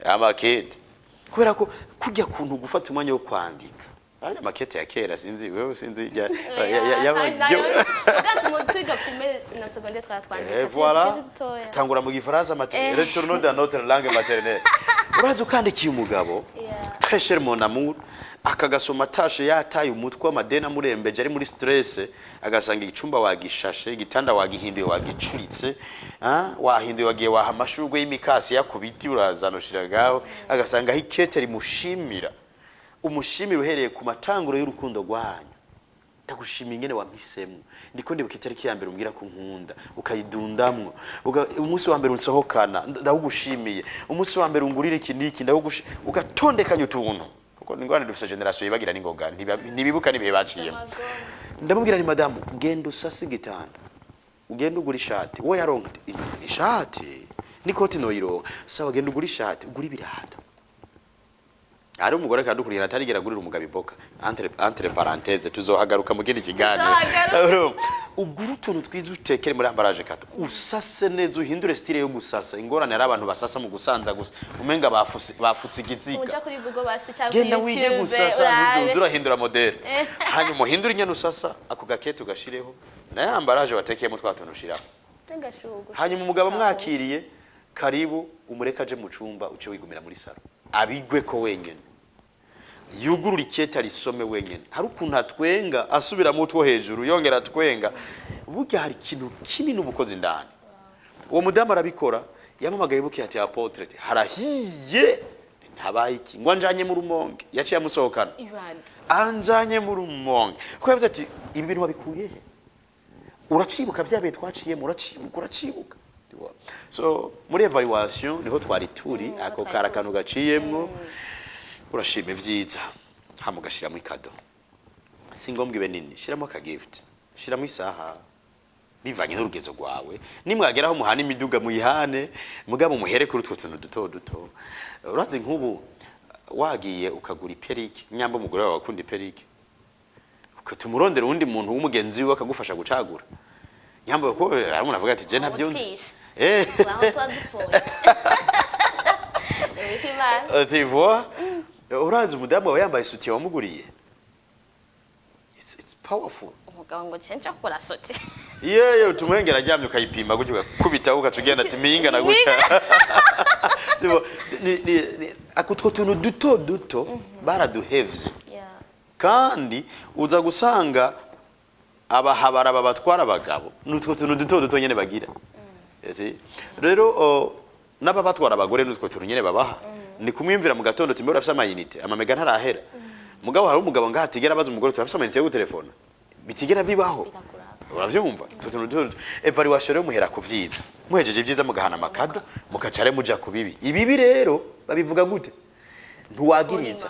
amakete, kubera ko kurya kuntu gufata umwanya wo kwandika aya makete ya kera, sinzi wewe, sinzi Twiga primaire na secondaire twatwandika. Eh, voilà, tangura mu gifaransa retournons dans notre langue maternelle. Urazi ukandikiye umugabo: "Très cher mon amour", akagasoma atashe yataye umutwe, amadeni amurembeje, ari muri stress, agasanga icumba wagishashe, igitanda wagihinduye, wagicuritse, wahinduye, wagiye waha amashurwe y'imikasi yakubiti, urazana ushira ngaho, agasanga aho ikete rimushimira, umushimira uhereye ku matanguro y'urukundo rwanyu: "Ndagushimiye ingene wampisemwo, ndiko ndibuka itariki ya mbere umbwira ko nkunda, ukayidundamwo. Umunsi wa mbere unsohokana, ndawugushimiye, umunsi wa mbere ungurira iki n'iki, ndawugushimiye." Ugatondekanya utuntu, kuko ingorane dufise generation yibagira n'ingoga, ntibibuka n'ibihe baciyemo. Ndamubwira ni: "Madamu, genda usase igitanda, ugende ugura ishati." Wowe yaronka ati: "Ishati n'ikoti noyironka." "Sawa, genda ugura ishati, ugura ibirato." Hari umugore kadukurira atarigera agurira umugabo iboka, entre parenthèse, tuzohagaruka mu kindi kiganiro. Tuzohagaruka. Urumva? Ugure utuntu twiza, utekere muri emballage cadeau, usase neza, uhindure style yo gusasa. Ingorane ari abantu basasa mu gusanza gusa, umenga bafutse igiziga. Uja kuri Google basi cyangwa Genda kuri wige YouTube, gusasa. urabe. Ntuzoze urahindura modèle, hanyuma uhindure ingene usasa, ako gakete ugashireho na ya emballage watekeyemo twa tuntu ushiraho. N'agashurwe. Hanyuma umugabo mwakiriye karibu, umureke aje mu cumba, uce wigumira muri salon, abigwe ko wenyene, yugurura ikete arisome wenyene. Hari ukuntu atwenga, asubiramo utwo hejuru, yongera atwenga. Burya hari ikintu kinini ubukozi indani. Uwo mudamu arabikora, yamamagaye bukeye ati: "Apôtre, ati harahiye, ntabaye iki?" Ngo anjanye mu Rumonge, yaciye amusohokana. Ibanze. Anjanye mu Rumonge kuko yavuze ati: "Ibi bintu wabikuye he? Uracibuka bya bihe twaciyemo? Uracibuka, uracibuka?" So muri evaluation niho twari turi. Ako twari kari turi. Akantu gaciyemwo, urashima ibyiza, hama ugashiramo ikado. Si ngombwa ibe nini, shiramo akagift, shiramo isaha bivanye n'urugezo rwawe. Nimwageraho muhana imiduga muyihane, mugabo muhere kuri utwo tuntu duto duto. Urazi nk'ubu wagiye ukagura iperike, nyamba umugore wawe akunda iperike, ukatumurondera uwundi muntu w'umugenzi wiwe akagufasha gucagura, nyamba ko hari umuntu avuga ati: "Je ntavyo nzi." Umutwishe. Eh. Aho tuba dupfuye. Wita Imana. Tu vois, urazi umudamu wawe yambaye soutien wamuguriye, it's powerful. Umugabo ngo cenja kugura soutien. Yewe, utumwengera aryamye, ukayipima gutyo, ugakubitaho, ugaca ugenda ati: "Mingana gutya." Tu vois, ako utwo tuntu duto duto baraduhevye. Kandi uza gusanga abahabara babatwara abagabo n'utwo tuntu duto duto nyene bagira. Ese rero n'ababatwara abagore n'utwo tuntu nyene babaha, ni kumwiyumvira mu gatondo uti: "Mbere urafise amayinite, amamega ntarahera." Mugabo hari umugabo ngaha atigera abaza umugore: "Turafise amayinite yo gutelefona?" Bitigera bibaho. Birakuraba. Uravyumva, utwo tuntu duto duto. Evaluation rero, muhera ku vyiza, muhejeje ibyiza mugahana amakado, mukacare muja ku bibi. Ibibi rero babivuga gute? Ntiwagiriza.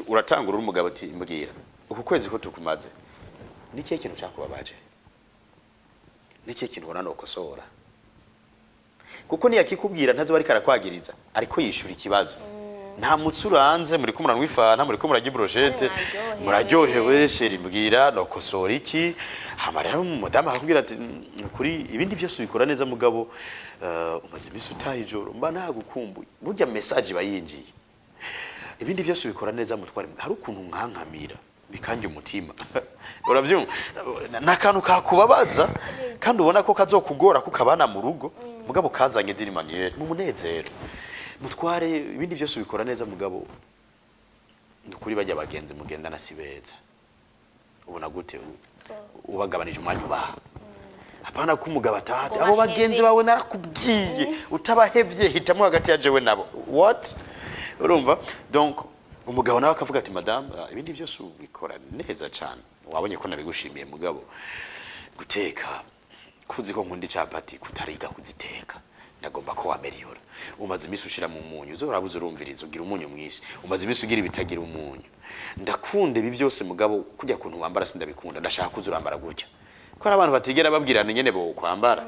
Uratangura uri umugabo ati: "Mbwira, uku kwezi ko tukumaze, ni kihe kintu cyakubabaje? Ni kihe kintu ubona nokosora?" Kuko niyakikubwira ntazo ariko arakwagiriza, ariko yishura ikibazo. Nta mutsi uranze, muriko muranywa ifanta, muriko murarya brochette. Mwaryohewe. Muraryohewe. "Chéri, mbwira nokosora iki?" Hama rero umudamu akakubwira ati: "Kuri ibindi byose ubikora neza, mugabo umaze iminsi utaha ijoro, mba nagukumbuye." Burya message iba yinjiye. "Ibindi byose ubikora neza mutware, hari ukuntu nkankamira bikanjye umutima." Urabyumva, ni akantu kakubabaza kandi ubona ko kazokugora kukabana mu rugo, mugabo kazanye d'une manière mu munezero. "Mutware, ibindi byose ubikora neza, mugabo ni ukuri bajya bagenzi mugendana si beza. Ubona gute?" Ubagabanije umwanya ubaha, apana ko umugabo atahate Ngo abo bahebe. Bagenzi bawe narakubwiye utabahevye, hitamo hagati ya jewe nabo. What? Urumva, donc umugabo nawe akavuga ati: "Madame, ibindi byose ubikora neza cyane, wabonye ko nabigushimiye, mugabo guteka, kuzi ko nkunda icapati, kutariga kuziteka, ndagomba ko waméliora. Umaze iminsi ushira mu munyu, uzo urabuze, urumviriza, ugira umunyu mwinshi. Umaze iminsi ugira ibitagira umunyu. Ndakunda ibi byose, mugabo kujya kuntu wambara sindabikunda. Ndashaka kuza urambara gutya." Ko hari abantu batigera babwirana nyene bo kwambara,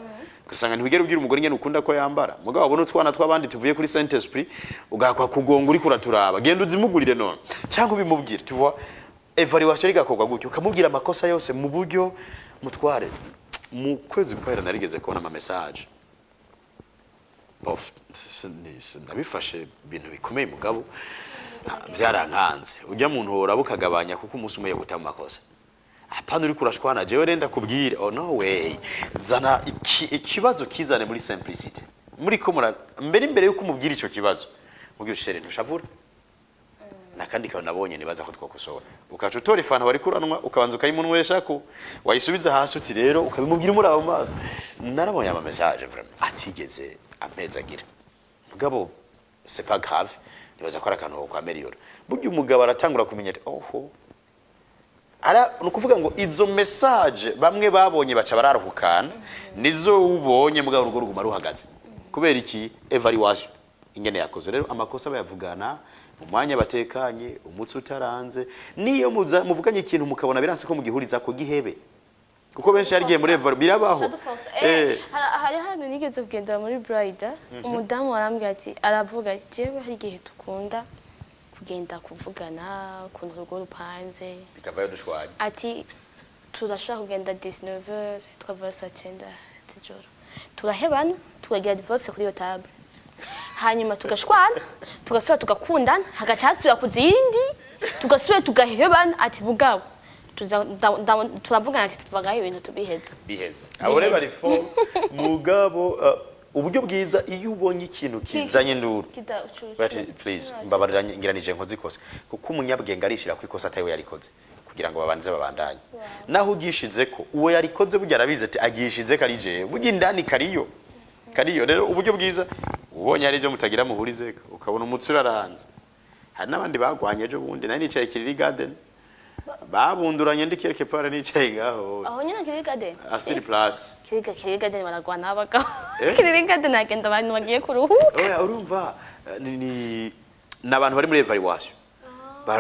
ugasanga ntiwigera ubwira umugore nyene ukunda ko yambara, mugabo wabona utwana tw'abandi tuvuye kuri Saint Esprit ugakwa kugonga uriko uraturaba, genda uzimugurire none cyangwa ubimubwire. Tu vois, évaluation igakorwa gutyo, ukamubwira amakosa yose mu buryo mutware. Mu kwezi kwera narigeze kubona ama message. Bof, nabifashe ibintu bikomeye, mugabo byarankanze. Ujya muntu woraba ukagabanya, kuko umunsi umwe yoguta mu makosa. Apana uriko urashwana: "Jewe renda kubwire." Oh, no way. Zana ikibazo, kizane muri simplicité. Muri ko mura mbere, imbere yuko umubwira ico kibazo, mubwira: "Chéri, ntushavura, nakandi kantu nabonye nibaza ko twakosora." Ukaca utora ifanta wari kuranwa, ukabanza ukayimunywesha, ko wayisubiza hasi, uti rero, ukabimubwira umuraba mu maso: "Narabonye ama message vraiment atigeze amezi agira, mugabo c'est pas grave, nibaza ko ari akantu ko kwaméliora." Burya umugabo aratangura kumenya ati: "Oho." Ara ni ukuvuga ngo izo message bamwe babonye baca bararuhukana, nizo ubonye, mugabo urugo ruguma ruhagaze. Kubera iki? Évaluation ingene yakozwe. Rero amakosa bayavugana mu mwanya batekanye, umutsi utaranze. Niyo muvuganye ikintu mukabona biranse ko mugihuriza ko, gihebe, kuko benshi hari igihe muri évaluation birabaho. Hari hano nigeze kugenda muri bride, umudamu arambwira ati, aravuga ati: "Jewe hari igihe dukunda kugenda kuvugana ukuntu urugo rupanze." Bikavayo dushwanye. Ati: "Turashobora kugenda 19h, tukava saa 9 z'ijoro, turahebana, tukagira divorce kuri iyo table, hanyuma tugashwana, tugasubira tugakundana, hagaca hasubira ku zindi, tugasubira tugahebana." Ati: "Mugabo turavugana." Ati: "Tuvagaho ibintu tubiheze." Biheze. Abo rero bari fo mugabo uburyo bwiza, iyo ubonye ikintu kizanye induru, bati: "Please, mbabarira, ngiranije nkoze ikosa." Kuko umunyabwenge arishira ku ikosa atari we yarikoze, kugira ngo babanze babandanye. Naho ugishize ko uwo yarikoze, burya arabizi ati agishize ko ari jewe, burya indani kariyo kariyo. Rero uburyo bwiza, ubonye ari byo mutagira muhurizeko, ukabona umutsi uraranze. Hari n'abandi bagwanye ejo bundi, nari nicaye Kiriri Garden, babunduranye, ndi quelque part nicaye ngaho. Aho nyine Kiriri Garden? Asiri place. Kiriri Garden baragwana abagabo. Eh? Kiriri Garden hagenda abantu bagiye kuruhuka. Oya, urumva, ni abantu bari muri évaluation,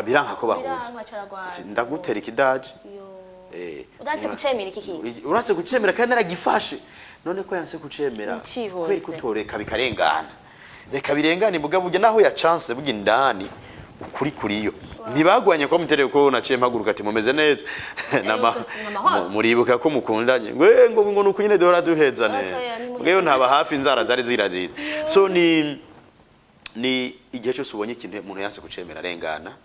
biranka ko bahuza. Biranka, caragwana. Ati: "Ndagutera ikidaji." Yo. Eh. Uranse kucemera iki kintu. Uranse kucemera kandi naragifashe. None ko yanse kucemera, Ucihunze. kubera ko utoreka bikarengana, reka birengane. Mugabo burya naho ya chance, burya indani ukuri kuriyo. Ntibagwanye ko mutereye ko naciye mpaguruka ati: "Mumeze neza?" Ni amahoro. Muribuka ko mukundanye? Ngo ngo nuko nyine duhora duhezane. Batoya, ni Mbweyo ntaba hafi, inzara zari ziraziza. So ni igihe cyose ubonye ikintu umuntu yanse kucemera, arengana,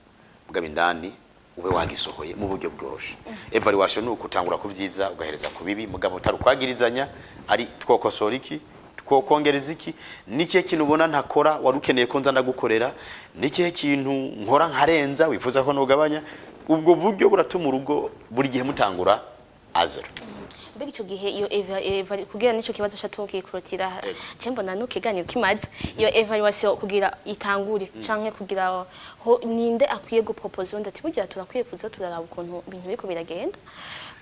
mugabo indani ube wagisohoye mu buryo bworoshe. Évaluation ni ukutangura ku byiza ugahereza ku bibi, mugabo utari ukwagirizanya, ari twokosora iki, twokongereza iki, nikihe kintu ubona ntakora wari ukeneye ko nza ndagukorera, nikihe kintu nkora nkarenza wifuza ko nugabanya. Ubwo buryo buratuma urugo buri gihe mutangura à zéro. Mbega icyo gihe iyo kugira nico kibazo chatubwiye kurotira, Yego. je mbona no kiganiro kimaze, iyo évaluation kugira itangure canke kugira ho, ninde akwiye gupropose undi ati: "Burya turakwiye kuza turaraba ukuntu ibintu biriko biragenda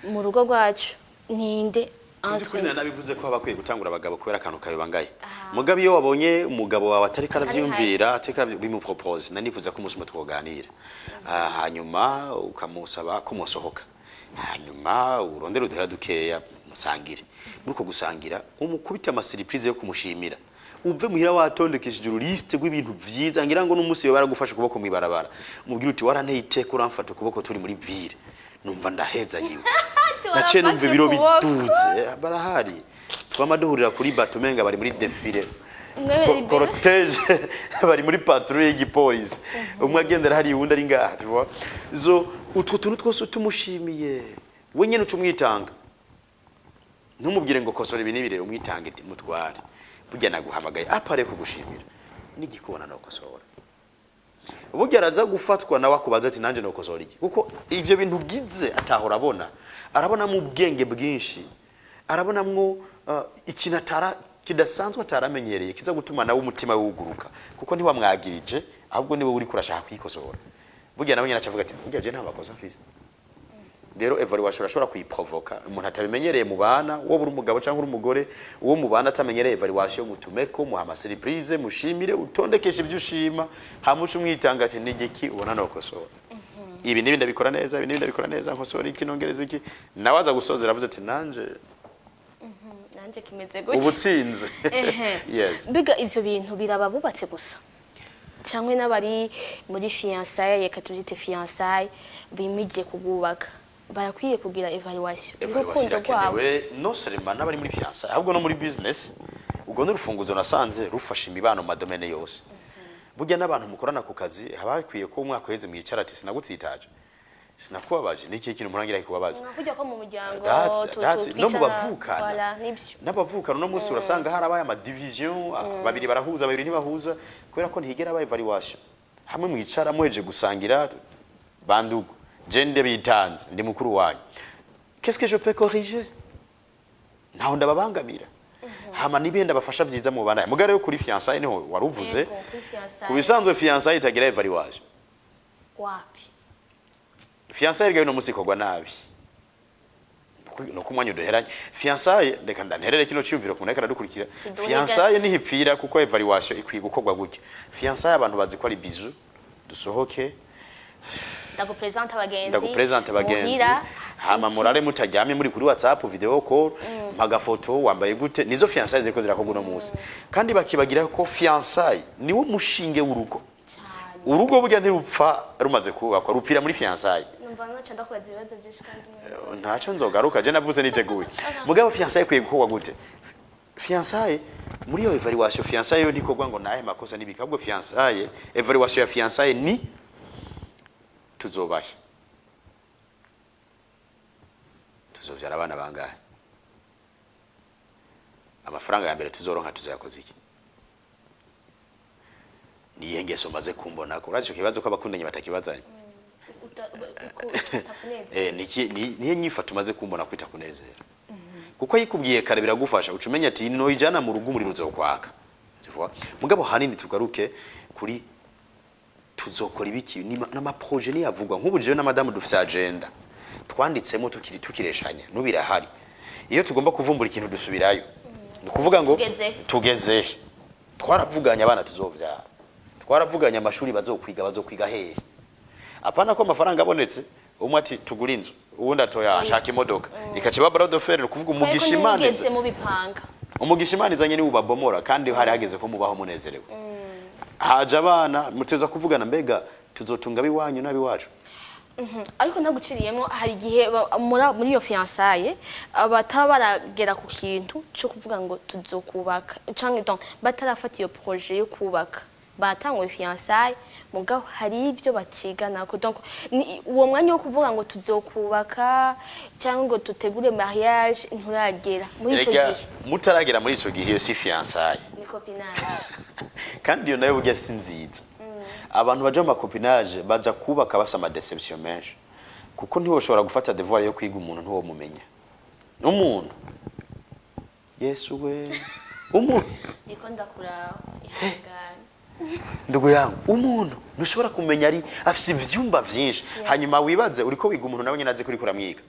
mu rugo rwacu"? Ninde? Uzi kuri nabivuze ko bakwiye gutangura abagabo, kubera akantu kabibangaye. Mugabo iyo wabonye umugabo wawe atari karavyumvira, atari karavyu, bimupropose: "Nanifuza ko umunsi umwe twoganira." Hanyuma ukamusaba ko musohoka, hanyuma urondere uduhera dukeya, musangire. Muri uko gusangira umukubite amasurprise yo kumushimira, uve muhira watondekesheje uruliste rw'ibintu vyiza, ngira ngo n'umunsi yo baragufasha ukuboko mw'ibarabara, umubwire uti: "Waranteye iteka, uramfata ukuboko turi muri ville, numva ndahezagiwe, naciye numva ibiro biduze." Barahari, twama duhurira kuri bato, umenga bari muri défilé, cortège, bari muri patrouille y'igipolisi, umwe agendera hariya, uwundi ari ngaha, tu vois. Zo utwo tuntu twose tumushimiye, we nyene uca umwitanga. Ntumubwire ngo kosora ibi n'ibi. Rero umwitange ati: "Mutware, burya naguhamagaye apare kugushimira, n'igikubona nokosora." Burya araza gufatwa nawe akubaza ati: "Nanjye nokosora iki?" Kuko ivyo bintu ugize atahora abona, arabonamo ubwenge bwinshi, arabonamwo ikintu atara kidasanzwe ataramenyereye, kiza gutuma nawe umutima we wuguruka, kuko ntiwamwagirije, ahubwo niwe uri kurashaka kwikosora. Burya nawe nyine acavuga ati: "Burya je nta makosa mfise." Rero évaluation urashobora kuyiprovoka umuntu atabimenyereye mu bana. Wowe uri umugabo cyangwa uri umugore, uwo mubana atamenyereye évaluation, mutumeko, muha ama surprise, mushimire, utondekeshe ibyo ushima, hama uce umwitanga ati: "Nigiki ubona nokosora? Ibi n'ibi ndabikora neza, ibi n'ibi ndabikora neza, nkosora iki, nongereza iki?" Nawe aza gusozera avuze ati: "Nanje Nanje kimeze gutya. Ubutsinze." Ehe. Yes. Mbega ivyo bintu biraba bubatse gusa, cyangwa n'abari muri fiançailles, reka tubyite fiançailles, bimije kububaka, barakwiye kugira évaluation Evaluation y'urukundo rwabo? irakenewe, non seulement n'abari muri fiançailles, ahubwo no muri business. Ubwo n'urufunguzo nasanze rufasha imibano mu ma domaines yose. Burya n'abantu mukorana ku kazi, haba hakwiye ko umwaka uheze mwicara ati: "Sinagutsitaje, sinakubabaje, ni ikihe kintu murangira kikubabaza?" Nka kurya ko mu muryango That's no mu twicara, bavukana. Voilà, nibyo. N'abavukana uno munsi urasanga harabaye ama division, babiri barahuza, babiri ntibahuza, kubera ko ntigera aba évaluation hamwe mwicara muheje gusangira: "Bandugu, je nde bitanze, ndi mukuru wanyu, qu'est-ce que je peux corriger? Ntaho ndababangamira, hama nibihe ndabafasha byiza mu bana?" Mugabo rero kuri fiançailles niho waruvuze. Yego, kuri fiançailles. Ku bisanzwe fiançailles itagira évaluation. Wapi. Fiançailles rero uno munsi ikorwa nabi, nuko umwanya uduheranye. Fiançailles, reka ndanterere kino cyumviro ku muntu ariko aradukurikira. Kiduhe. Fiançailles ntihipfira, kuko évaluation ikwiye gukorwa gutya. Fiançailles abantu bazi ko ari bizu, dusohoke, Ndagupresente abagenzi. Ndagupresente abagenzi. Muhira. Hama murare mutaryamye, muri kuri WhatsApp video call, mpagafoto wambaye gute. Nizo fiançailles ziriko zirakorwa uno munsi, kandi bakibagira ko fiançailles niwo mushinge w'urugo. Cyane. Urugo burya ntirupfa rumaze kubakwa, rupfira muri fiançailles. Numva naca ndakubaza ibibazo byinshi kandi Ntacyo, nzogaruka, je navuze niteguye. Mugabo fiançailles ikwiye gukorwa gute? Fiançailles, muri iyo évaluation, fiançailles yo ntikorwa ngo nahe makosa n'ibiki, ahubwo fiançailles, évaluation ya fiançailles ni: tuzobahe, tuzovyara abana bangahe, amafaranga ya mbere tuzoronka tuzoyakoza iki, niyihe ngeso maze kumbona ko urazi ico kibazo ko abakundanye batakibazanye. Utakunezera. Nihe nyifato umaze kumbona kwita kunezera, kuko yikubwiye kare biragufasha, uca umenya ati noyijana mu rugo umuriro uzokwaka. Tu vois? Mugabo hanini tugaruke kuri tuzokora ibiki, n'ama projets niyavugwa. Nk'ubu jewe na madamu dufise agenda twanditsemo tukiri tukireshanya, n'ubirahari. Iyo tugomba kuvumbura ikintu dusubirayo, ni ukuvuga ngo Tugeze. Tugeze he? Twaravuganye abana tuzovyara, twaravuganye amashuri bazokwiga, bazokwiga hehe. Apana ko amafaranga abonetse umwe ati: "Tugura inzu", uwundi atoya ashaka imodoka, ikaca iba bras de fer. Ni ukuvuga umugisha Imana Mugeze mubipanga. Umugisha Imana izanye niwe ubabomora, kandi hari hageze ko mubaho munezerewe. Haje abana, muteza kuvugana: mbega tuzotunga abiwanyu n'abiwacu? Ariko ntaguciriyemo, hari igihe muri iyo fiançailles bataba baragera ku kintu cyo kuvuga ngo tuzokubaka, canke donc batarafata iyo projet yo kubaka. Batanguye fiançailles, mugabo hari ibyo baciganako, donc ni uwo mwanya wo kuvuga ngo tuzokubaka cyangwa ngo tutegure mariage nturagera muri ico Erega gihe. Mutaragera muri ico gihe, iyo si fiançailles. Ni copinage. Kandi iyo nayo burya si nziza. Abantu baja mu ma copinage baja kubaka bafise ama déception menshi, kuko ntiwoshobora gufata devoir yo kwiga umuntu ntiwomumenya umuntu. Yesu we, umuntu! Ndiko ndakuraba, ihangane. Ndugu yangu, umuntu ntushobora kumenya, ari afise ivyumba vyinshi. Hanyuma wibaze uriko wiga umuntu, nawe nyene azi ko uriko uramwiga.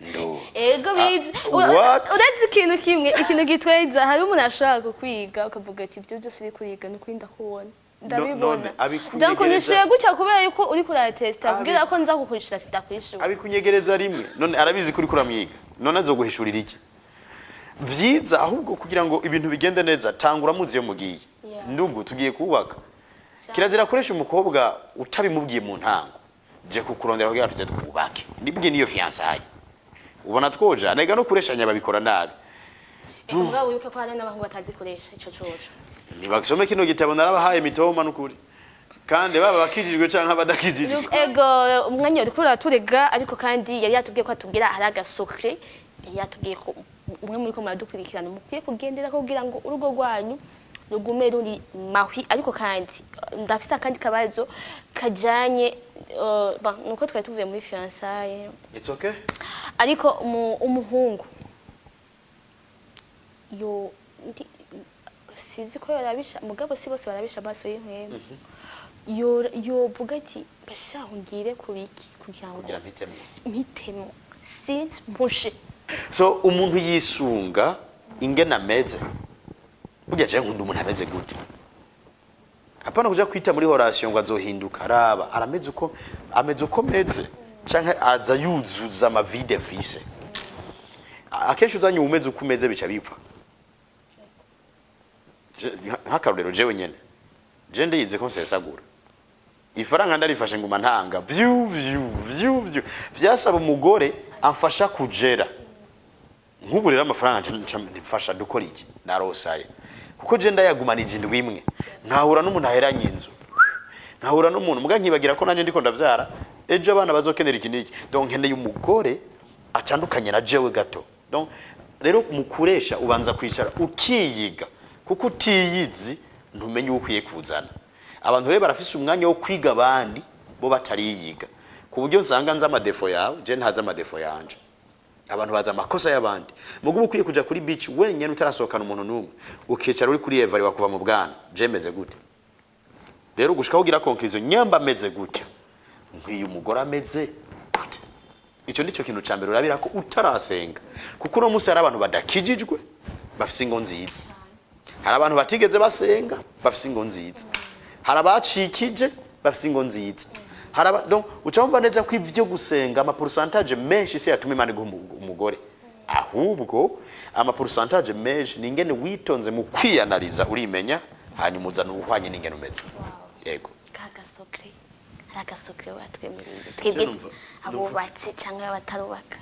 Ndo Ego, bizi. What? Uretse ikintu kimwe, ikintu gitweza, hari umuntu ashobora kukwiga ukavuga ati: "Ibyo byose uri kuriga ni ukuri ndakubona, ndabibona." None abikunyegereza- Donc nishuye gutya kubera yuko uri kuratesta, kugira ko nza kukwishura, sidakwishura. Abikunyegereza rimwe, none arabizi ko uriko uramwiga, none azoguhishurira iki vyiza? Ahubwo kugira ngo ibintu bigende neza, tangura muzi iyo mugiye. Ndugu, tugiye kubaka. Kirazira kuresha umukobwa utabimubwiye mu ntango: "Je kukurondera kugira tuze twubake." Nibwiye niyo fiançailles ubona twoja nega no kureshanya, babikora nabi. Ego, mugabo wibuke ko hari n'abahungu batazikoresha ico coco. Ntibasome kino gitabo narabahaye mitoma n'ukuri, kandi baba bakijijwe canke abadakijijwe. Ego, umwanya uriko uraturega, ariko kandi yari yatubwiye ko atubwira hari aga secret, yari yatubwiye ko umwe muri ko muradukurikirana mukwiye kugendera ko kugira ngo urugo rwanyu Rugume ruri mahwi. Ariko kandi ndafise akandi kabazo kajanye, bon, nuko twari tuvuye muri fiançailles. It's okay. Ariko umuhungu yo sinzi ko yorabisha, mugabo si bose barabisha amaso y'impwemu, yovuga ati: "Bashaho ngire ku biki kugira ngo Kugira mpitemo." Mpitemo simpushe. So umuntu yisunga ingene ameze. Burya je nkunda umuntu ameze gute? Hapana kuja kwita muri relation ngo azohinduka. Araba arameze uko ameze, uko meze, canke aza yuzuza ama vides mfise. Akenshi uzanye umeze uko umeze, bica bipfa. Nk'akarorero, jewe nyene je ndiyizi ko nsesagura ifaranga, ndarifashe nguma ntanga vyu vyu vyu vyu. Vyasaba umugore amfasha kujera. Nk'ubu rero amafaranga nca mfasha dukora iki, narosaye, kuko je ndayagumanije indwi imwe, nkahura n'umuntu aheranye inzu, nkahura n'umuntu muga nkibagira ko nanjye ndiko ndavyara, ejo abana bazokenera iki n'iki. Donc nkeneye umugore atandukanye na jewe gato. Donc rero mukuresha ubanza kwicara ukiyiga, kuko utiyizi ntumenye uwo ukwiye kuzana. Abantu rero barafise umwanya wo kwiga abandi, bo batariyiga, ku buryo nsanga nzi ama défauts yawe, je ntazi ama défauts yanje. Abantu bazi amakosa y'abandi. Mugubu ukwiye kuja kuri beach wenyene, utarasohokana umuntu n'umwe, ukicara uri kuri evari wakuva mu bwana: je meze gute? Rero gushika ugira conclusion: nyamba ameze gutya, nkwiye umugore ameze gute? Icyo nicyo kintu ca mbere urabira ko utarasenga, kuko uno munsi hari abantu badakijijwe bafise ingo nziza, hari abantu batigeze basenga bafise ingo nziza, hari abacikije bafise ingo nziza, hari aba. Donc uca wumva neza ko ivyo gusenga, ama pourcentage menshi se yatuma Imana iguha umugore, ahubwo ama pourcentage menshi ni ingene witonze mu kwiyanariza, urimenya, hanyuma uzana ubuhwanye n'ingene umeze. Yego. Kagasokre, hari agasokre watwemereye twebwe abubatse cyangwa abatarubaka.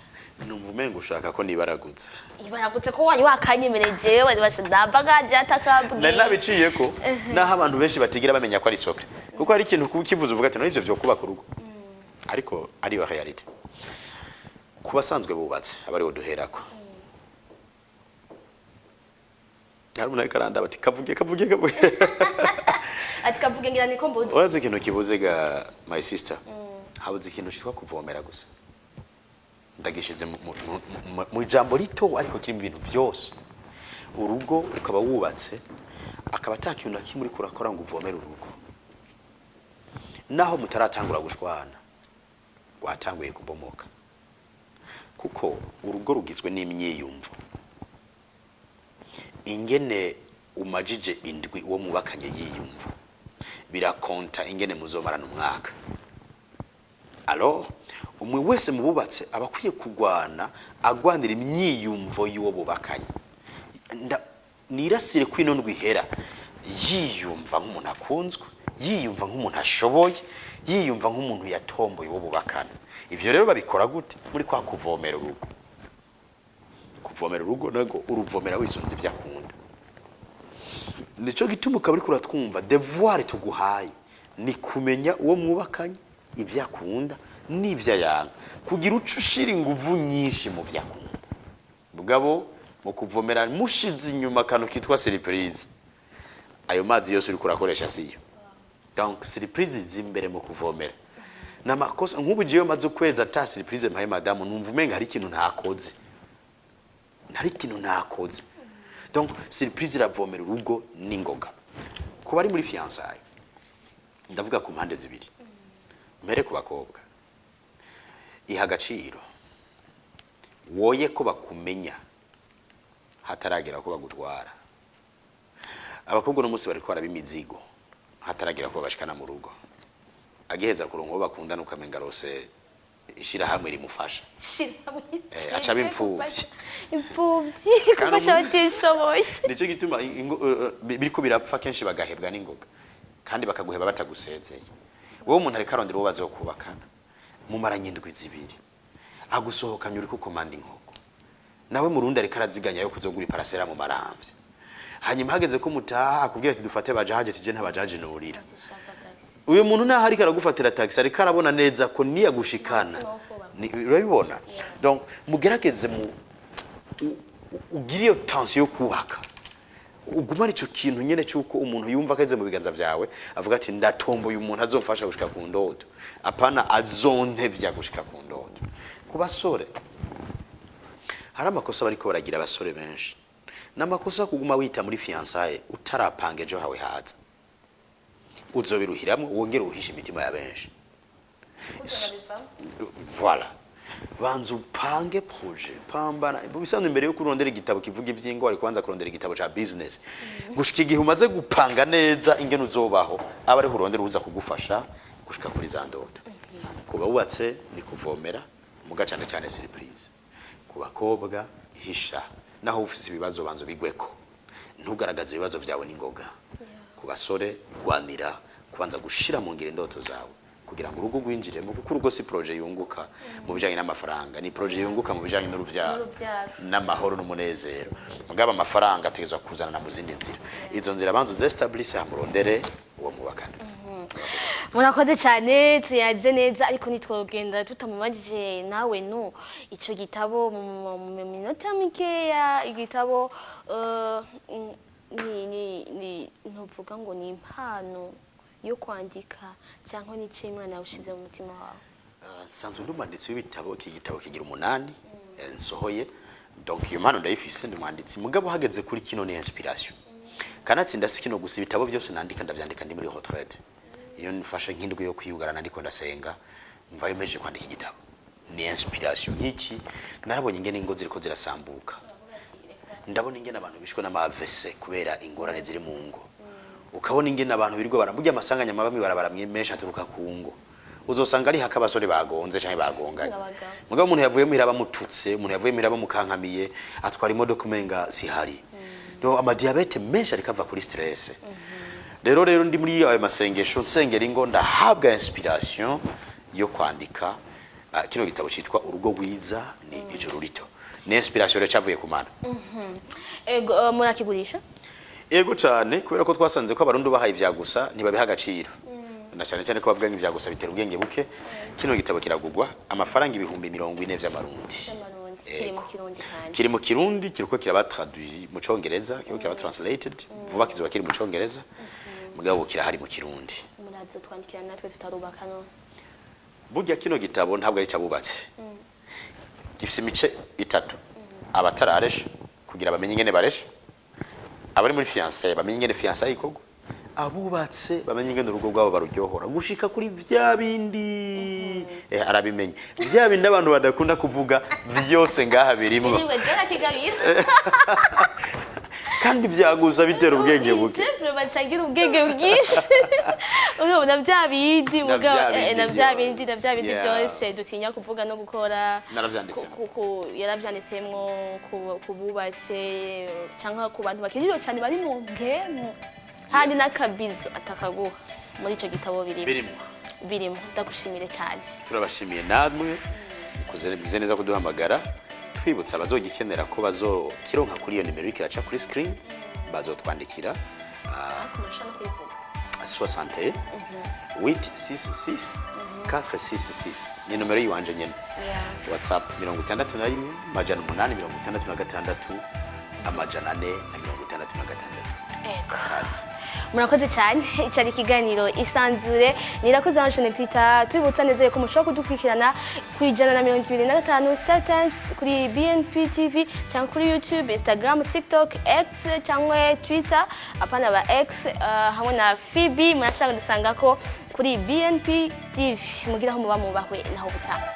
Numva umenga ushaka ko nibaraguza. Ibaragutse ko wari wakanyemereye jewe, wari basha ndambaga atakambwiye. Nari nabiciye ko naho abantu benshi batigira bamenya ko ari secret, kuko hari ikintu kuba ukivuze uvuga ati: "No ivyo vyo kubaka urugo," ariko ari wa réalité ku basanzwe bubatse, aba ariwo duherako. Hari umuntu ariko arandaba ati: "Kavuge, kavuge, kavuge." Ati: "Kavuge, ngira niko mbuze." Urazi ikintu kibuze ga, my sister? Habuze ikintu cyitwa kuvomera gusa. Ndagishize mu ijambo rito, ariko kirimo ibintu byose. Urugo ukaba wubatse, akaba ata kintu na kimwe uriko urakora ngo uvomere urugo, naho mutaratangura gushwana rwatanguye kubomoka, kuko urugo rugizwe n'imyiyumvo. Ingene umajije indwi uwo mubakanye yiyumva birakonta ingene muzomarana umwaka. Alors umwe wese mu bubatse aba akwiye kurwana, agwanira imyiyumvo y'uwo bubakanye. Nirasire ko ino ndwi ihera yiyumva nk'umuntu akunzwe, yiyumva nk'umuntu ashoboye, yiyumva nk'umuntu yatomboye uwo bubakana. Ivyo rero babikora gute? Muri kwa kuvomera urugo. Kuvomera urugo nago uruvomera wisunze ibyo akunda. Nico gituma ukaba uriko uratwumva, devoir tuguhaye ni kumenya uwo mwubakanye, ibyo akunda n'ibyo ayanga, kugira uce ushira inguvu nyinshi mu byo akunda. Mugabo mu kuvomera mushize inyuma akantu kitwa surprise, ayo mazi yose uriko urakoresha siyo. Donc surprise zimbere mu kuvomera namakosa. Nk'ubu jewe maze ukwezi ata surprise mpaye madamu, numva umenga hari ikintu ntakoze, hari ikintu ntakoze. Donc surprise iravomera urugo n'ingoga. Kuba ari muri fiançailles, ndavuga ku mpande zibiri. Mpere ku bakobwa: iha agaciro, woye ko bakumenya hataragera ko bagutwara. Abakobwa uno munsi bariko baraba imizigo hataragera ko babashikana mu rugo. Agiheza kuronka uwo bakundana, ukamenga rose ishirahamwe rimufasha. Aca aba impfuvyi. Imfuvyi Kandi gufasha abatishoboye. Nicyo gituma biriko birapfa kenshi, bagahebwa n'ingoga, kandi bakaguheba batagusezeye. Wowe umuntu ariko arondera uwo bazokubakana, mumaranye indwi 2, agusohokanye uriko ukomanda inkoko, nawe murundi ariko araziganya yo kuzogura i parcelle mu Maramvya, hanyuma hageze ko mutaha akubwira ati: "Dufate bajaje." Tije ntabajaje nurira. Uyu muntu naho ariko aragufatira taxi, ariko arabona neza ko niyagushikana. Urabibona? Donc mugerageze mu ugire iyo tension yo kubaka. Ugumana ico kintu nyene cyuko umuntu yumva akeze mu biganza vyawe, avuga ati: "Ndatomboye umuntu azomfasha gushika ku ndoto, apana azontevya gushika ku ndoto." Ku basore, hari amakosa bariko baragira abasore benshi. N'amakosa kuguma wita muri fiançailles utarapanga ejo hawe haza. Uzobiruhiramwo, wongere uhishe imitima ya benshi. Voilà, banza upange projet, pambana. Mu bisanzwe, imbere yo kurondera igitabo kivuga iby'ingo, wari kubanza kurondera igitabo ca business. Gushika igihe umaze gupanga neza ingene uzobaho, aba ariho urondera uza kugufasha gushika kuri za ndoto. Kuba wubatse ni kuvomera muga cyane cyane surprise. Ku bakobwa, hisha naho ufise ibibazo, banza bigweko, ntugaragaze ibibazo byawe n'ingoga. Ku basore, rwanira kubanza gushira mu ngiro indoto zawe kugira ngo urugo rwinjiremo, kuko urugo si projet yunguka mu bijanye n'amafaranga, ni projet yunguka mu bijanye n'uruvyaro N'uruvyaro. n'amahoro n'umunezero. Mugabo amafaranga ategerezwa kuzanana mu zindi nzira. Izo nzira banza uzestablise, hamurondere uwo mubakana. Murakoze cyane, tuyaze neza, ariko ntitwogenda tutamubajije nawe no icyo gitabo mu minota mikeya. Igitabo ni ntuvuga ngo ni impano yo kwandika cyangwa ni icyo Imana yawushize mu mutima wawe? Nsanzwe ndi umwanditsi w'ibitabo. Iki gitabo kigira 8 nsohoye. Donc iyo mpano ndayifise, ndi umwanditsi. Mugabo hageze kuri kino ni inspiration. Kanatsinda si kino gusa, ibitabo byose nandika ndavyandika ndi muri retraite. Iyo nfashe nk'indwi yo kwiyugarana ndiko ndasenga, mvayo mpejeje kwandika igitabo. Ni inspiration. Nk'iki narabonye ingene ingo ziriko zirasambuka, ndabona ingene abantu bishwe n'ama AVC kubera ingorane ziri mu ngo, ukabona ingene abantu birirwa baraburya amasanganya mabi barabara menshi aturuka ku ngo. Uzosanga ari haka abasore bagonze canke bagonganye. N'abagabo. Mugabo umuntu yavuye muhira bamututse, umuntu yavuye muhira bamukankamiye, atwara imodoka umenga sihari. No amadiabète menshi ariko ava kuri stress. Rero ndi muri ayo masengesho, nsengera ingo, ndahabwa inspiration yo kwandika kino gitabo citwa Urugo Rwiza ni Ijuru Rito. Ni inspiration rero cavuye ku Mana. Ego, murakigurisha? Ego cyane, kubera ko twasanze ko Abarundi bahaye ibya gusa ntibabiha agaciro, na cyane cyane ko bavuga ngo ibya gusa bitera ubwenge buke. Kino gitabo kiragugwa amafaranga 40,000 vy'amarundi. By'amarundi. Kiri mu Kirundi kandi? Kiri mu Kirundi, kiriko kiraba traduit mu Congereza, kiriko kiraba translated vuba, kizoba kiri mu Congereza, mugabo kirahari mu Kirundi. Murazotwandikira natwe tutarubaka none? Burya kino gitabo ntabwo ari cyabubatse, gifise imice itatu: abatararesha kugira bamenye ingene baresha, abari muri fiançailles bamenye ingene fiançailles ikorwa, abubatse bamenye ingene urugo rwabo baruryohora gushika kuri vya bindi arabimenye, vya bindi abantu badakunda kuvuga vyose ngaha birimwo. Biriwe jana kigabira. Kandi vyaguza bitera ubwenge buke. Bacagira ubwenge bwinshi, urabona bya bindi Na mugabo vya bindi na bya bindi na bya bindi Yeah. byose dutinya kuvuga no gukora. Naravyanditsemo. Yaravyanditsemwo ku bubatse cyangwa ku bantu bakiri cyane bari mu ngemu, hari n'akabizo atakaguha muri ico gitabo birimo. Birimo. Birimo. Ndagushimire cyane. Turabashimiye namwe, mukoze bize neza kuduhamagara. Twibutsa abazogikenera ko bazokironka kuri iyo nimero iriko iraca kuri screen, bazotwandikira. Ariko murashobora no kubivuga. 61 866 466 ni nomero yiwanje nyene. WhatsApp 61 866 466. Ego. Kazi. Murakoze cyane. Cyari ikiganiro Isanzure. Nirakoze Ange Tita. Tubibutsa neza yuko mushobora kudukurikirana ku 125 Star Times, kuri BNP TV, cyangwa kuri YouTube, Instagram, TikTok, X cyangwa Twitter, apana ba X, hamwe na Fibi. Murashobora kudusanga ko kuri BNP TV. Mugiraho muba mubahwe naho butaha.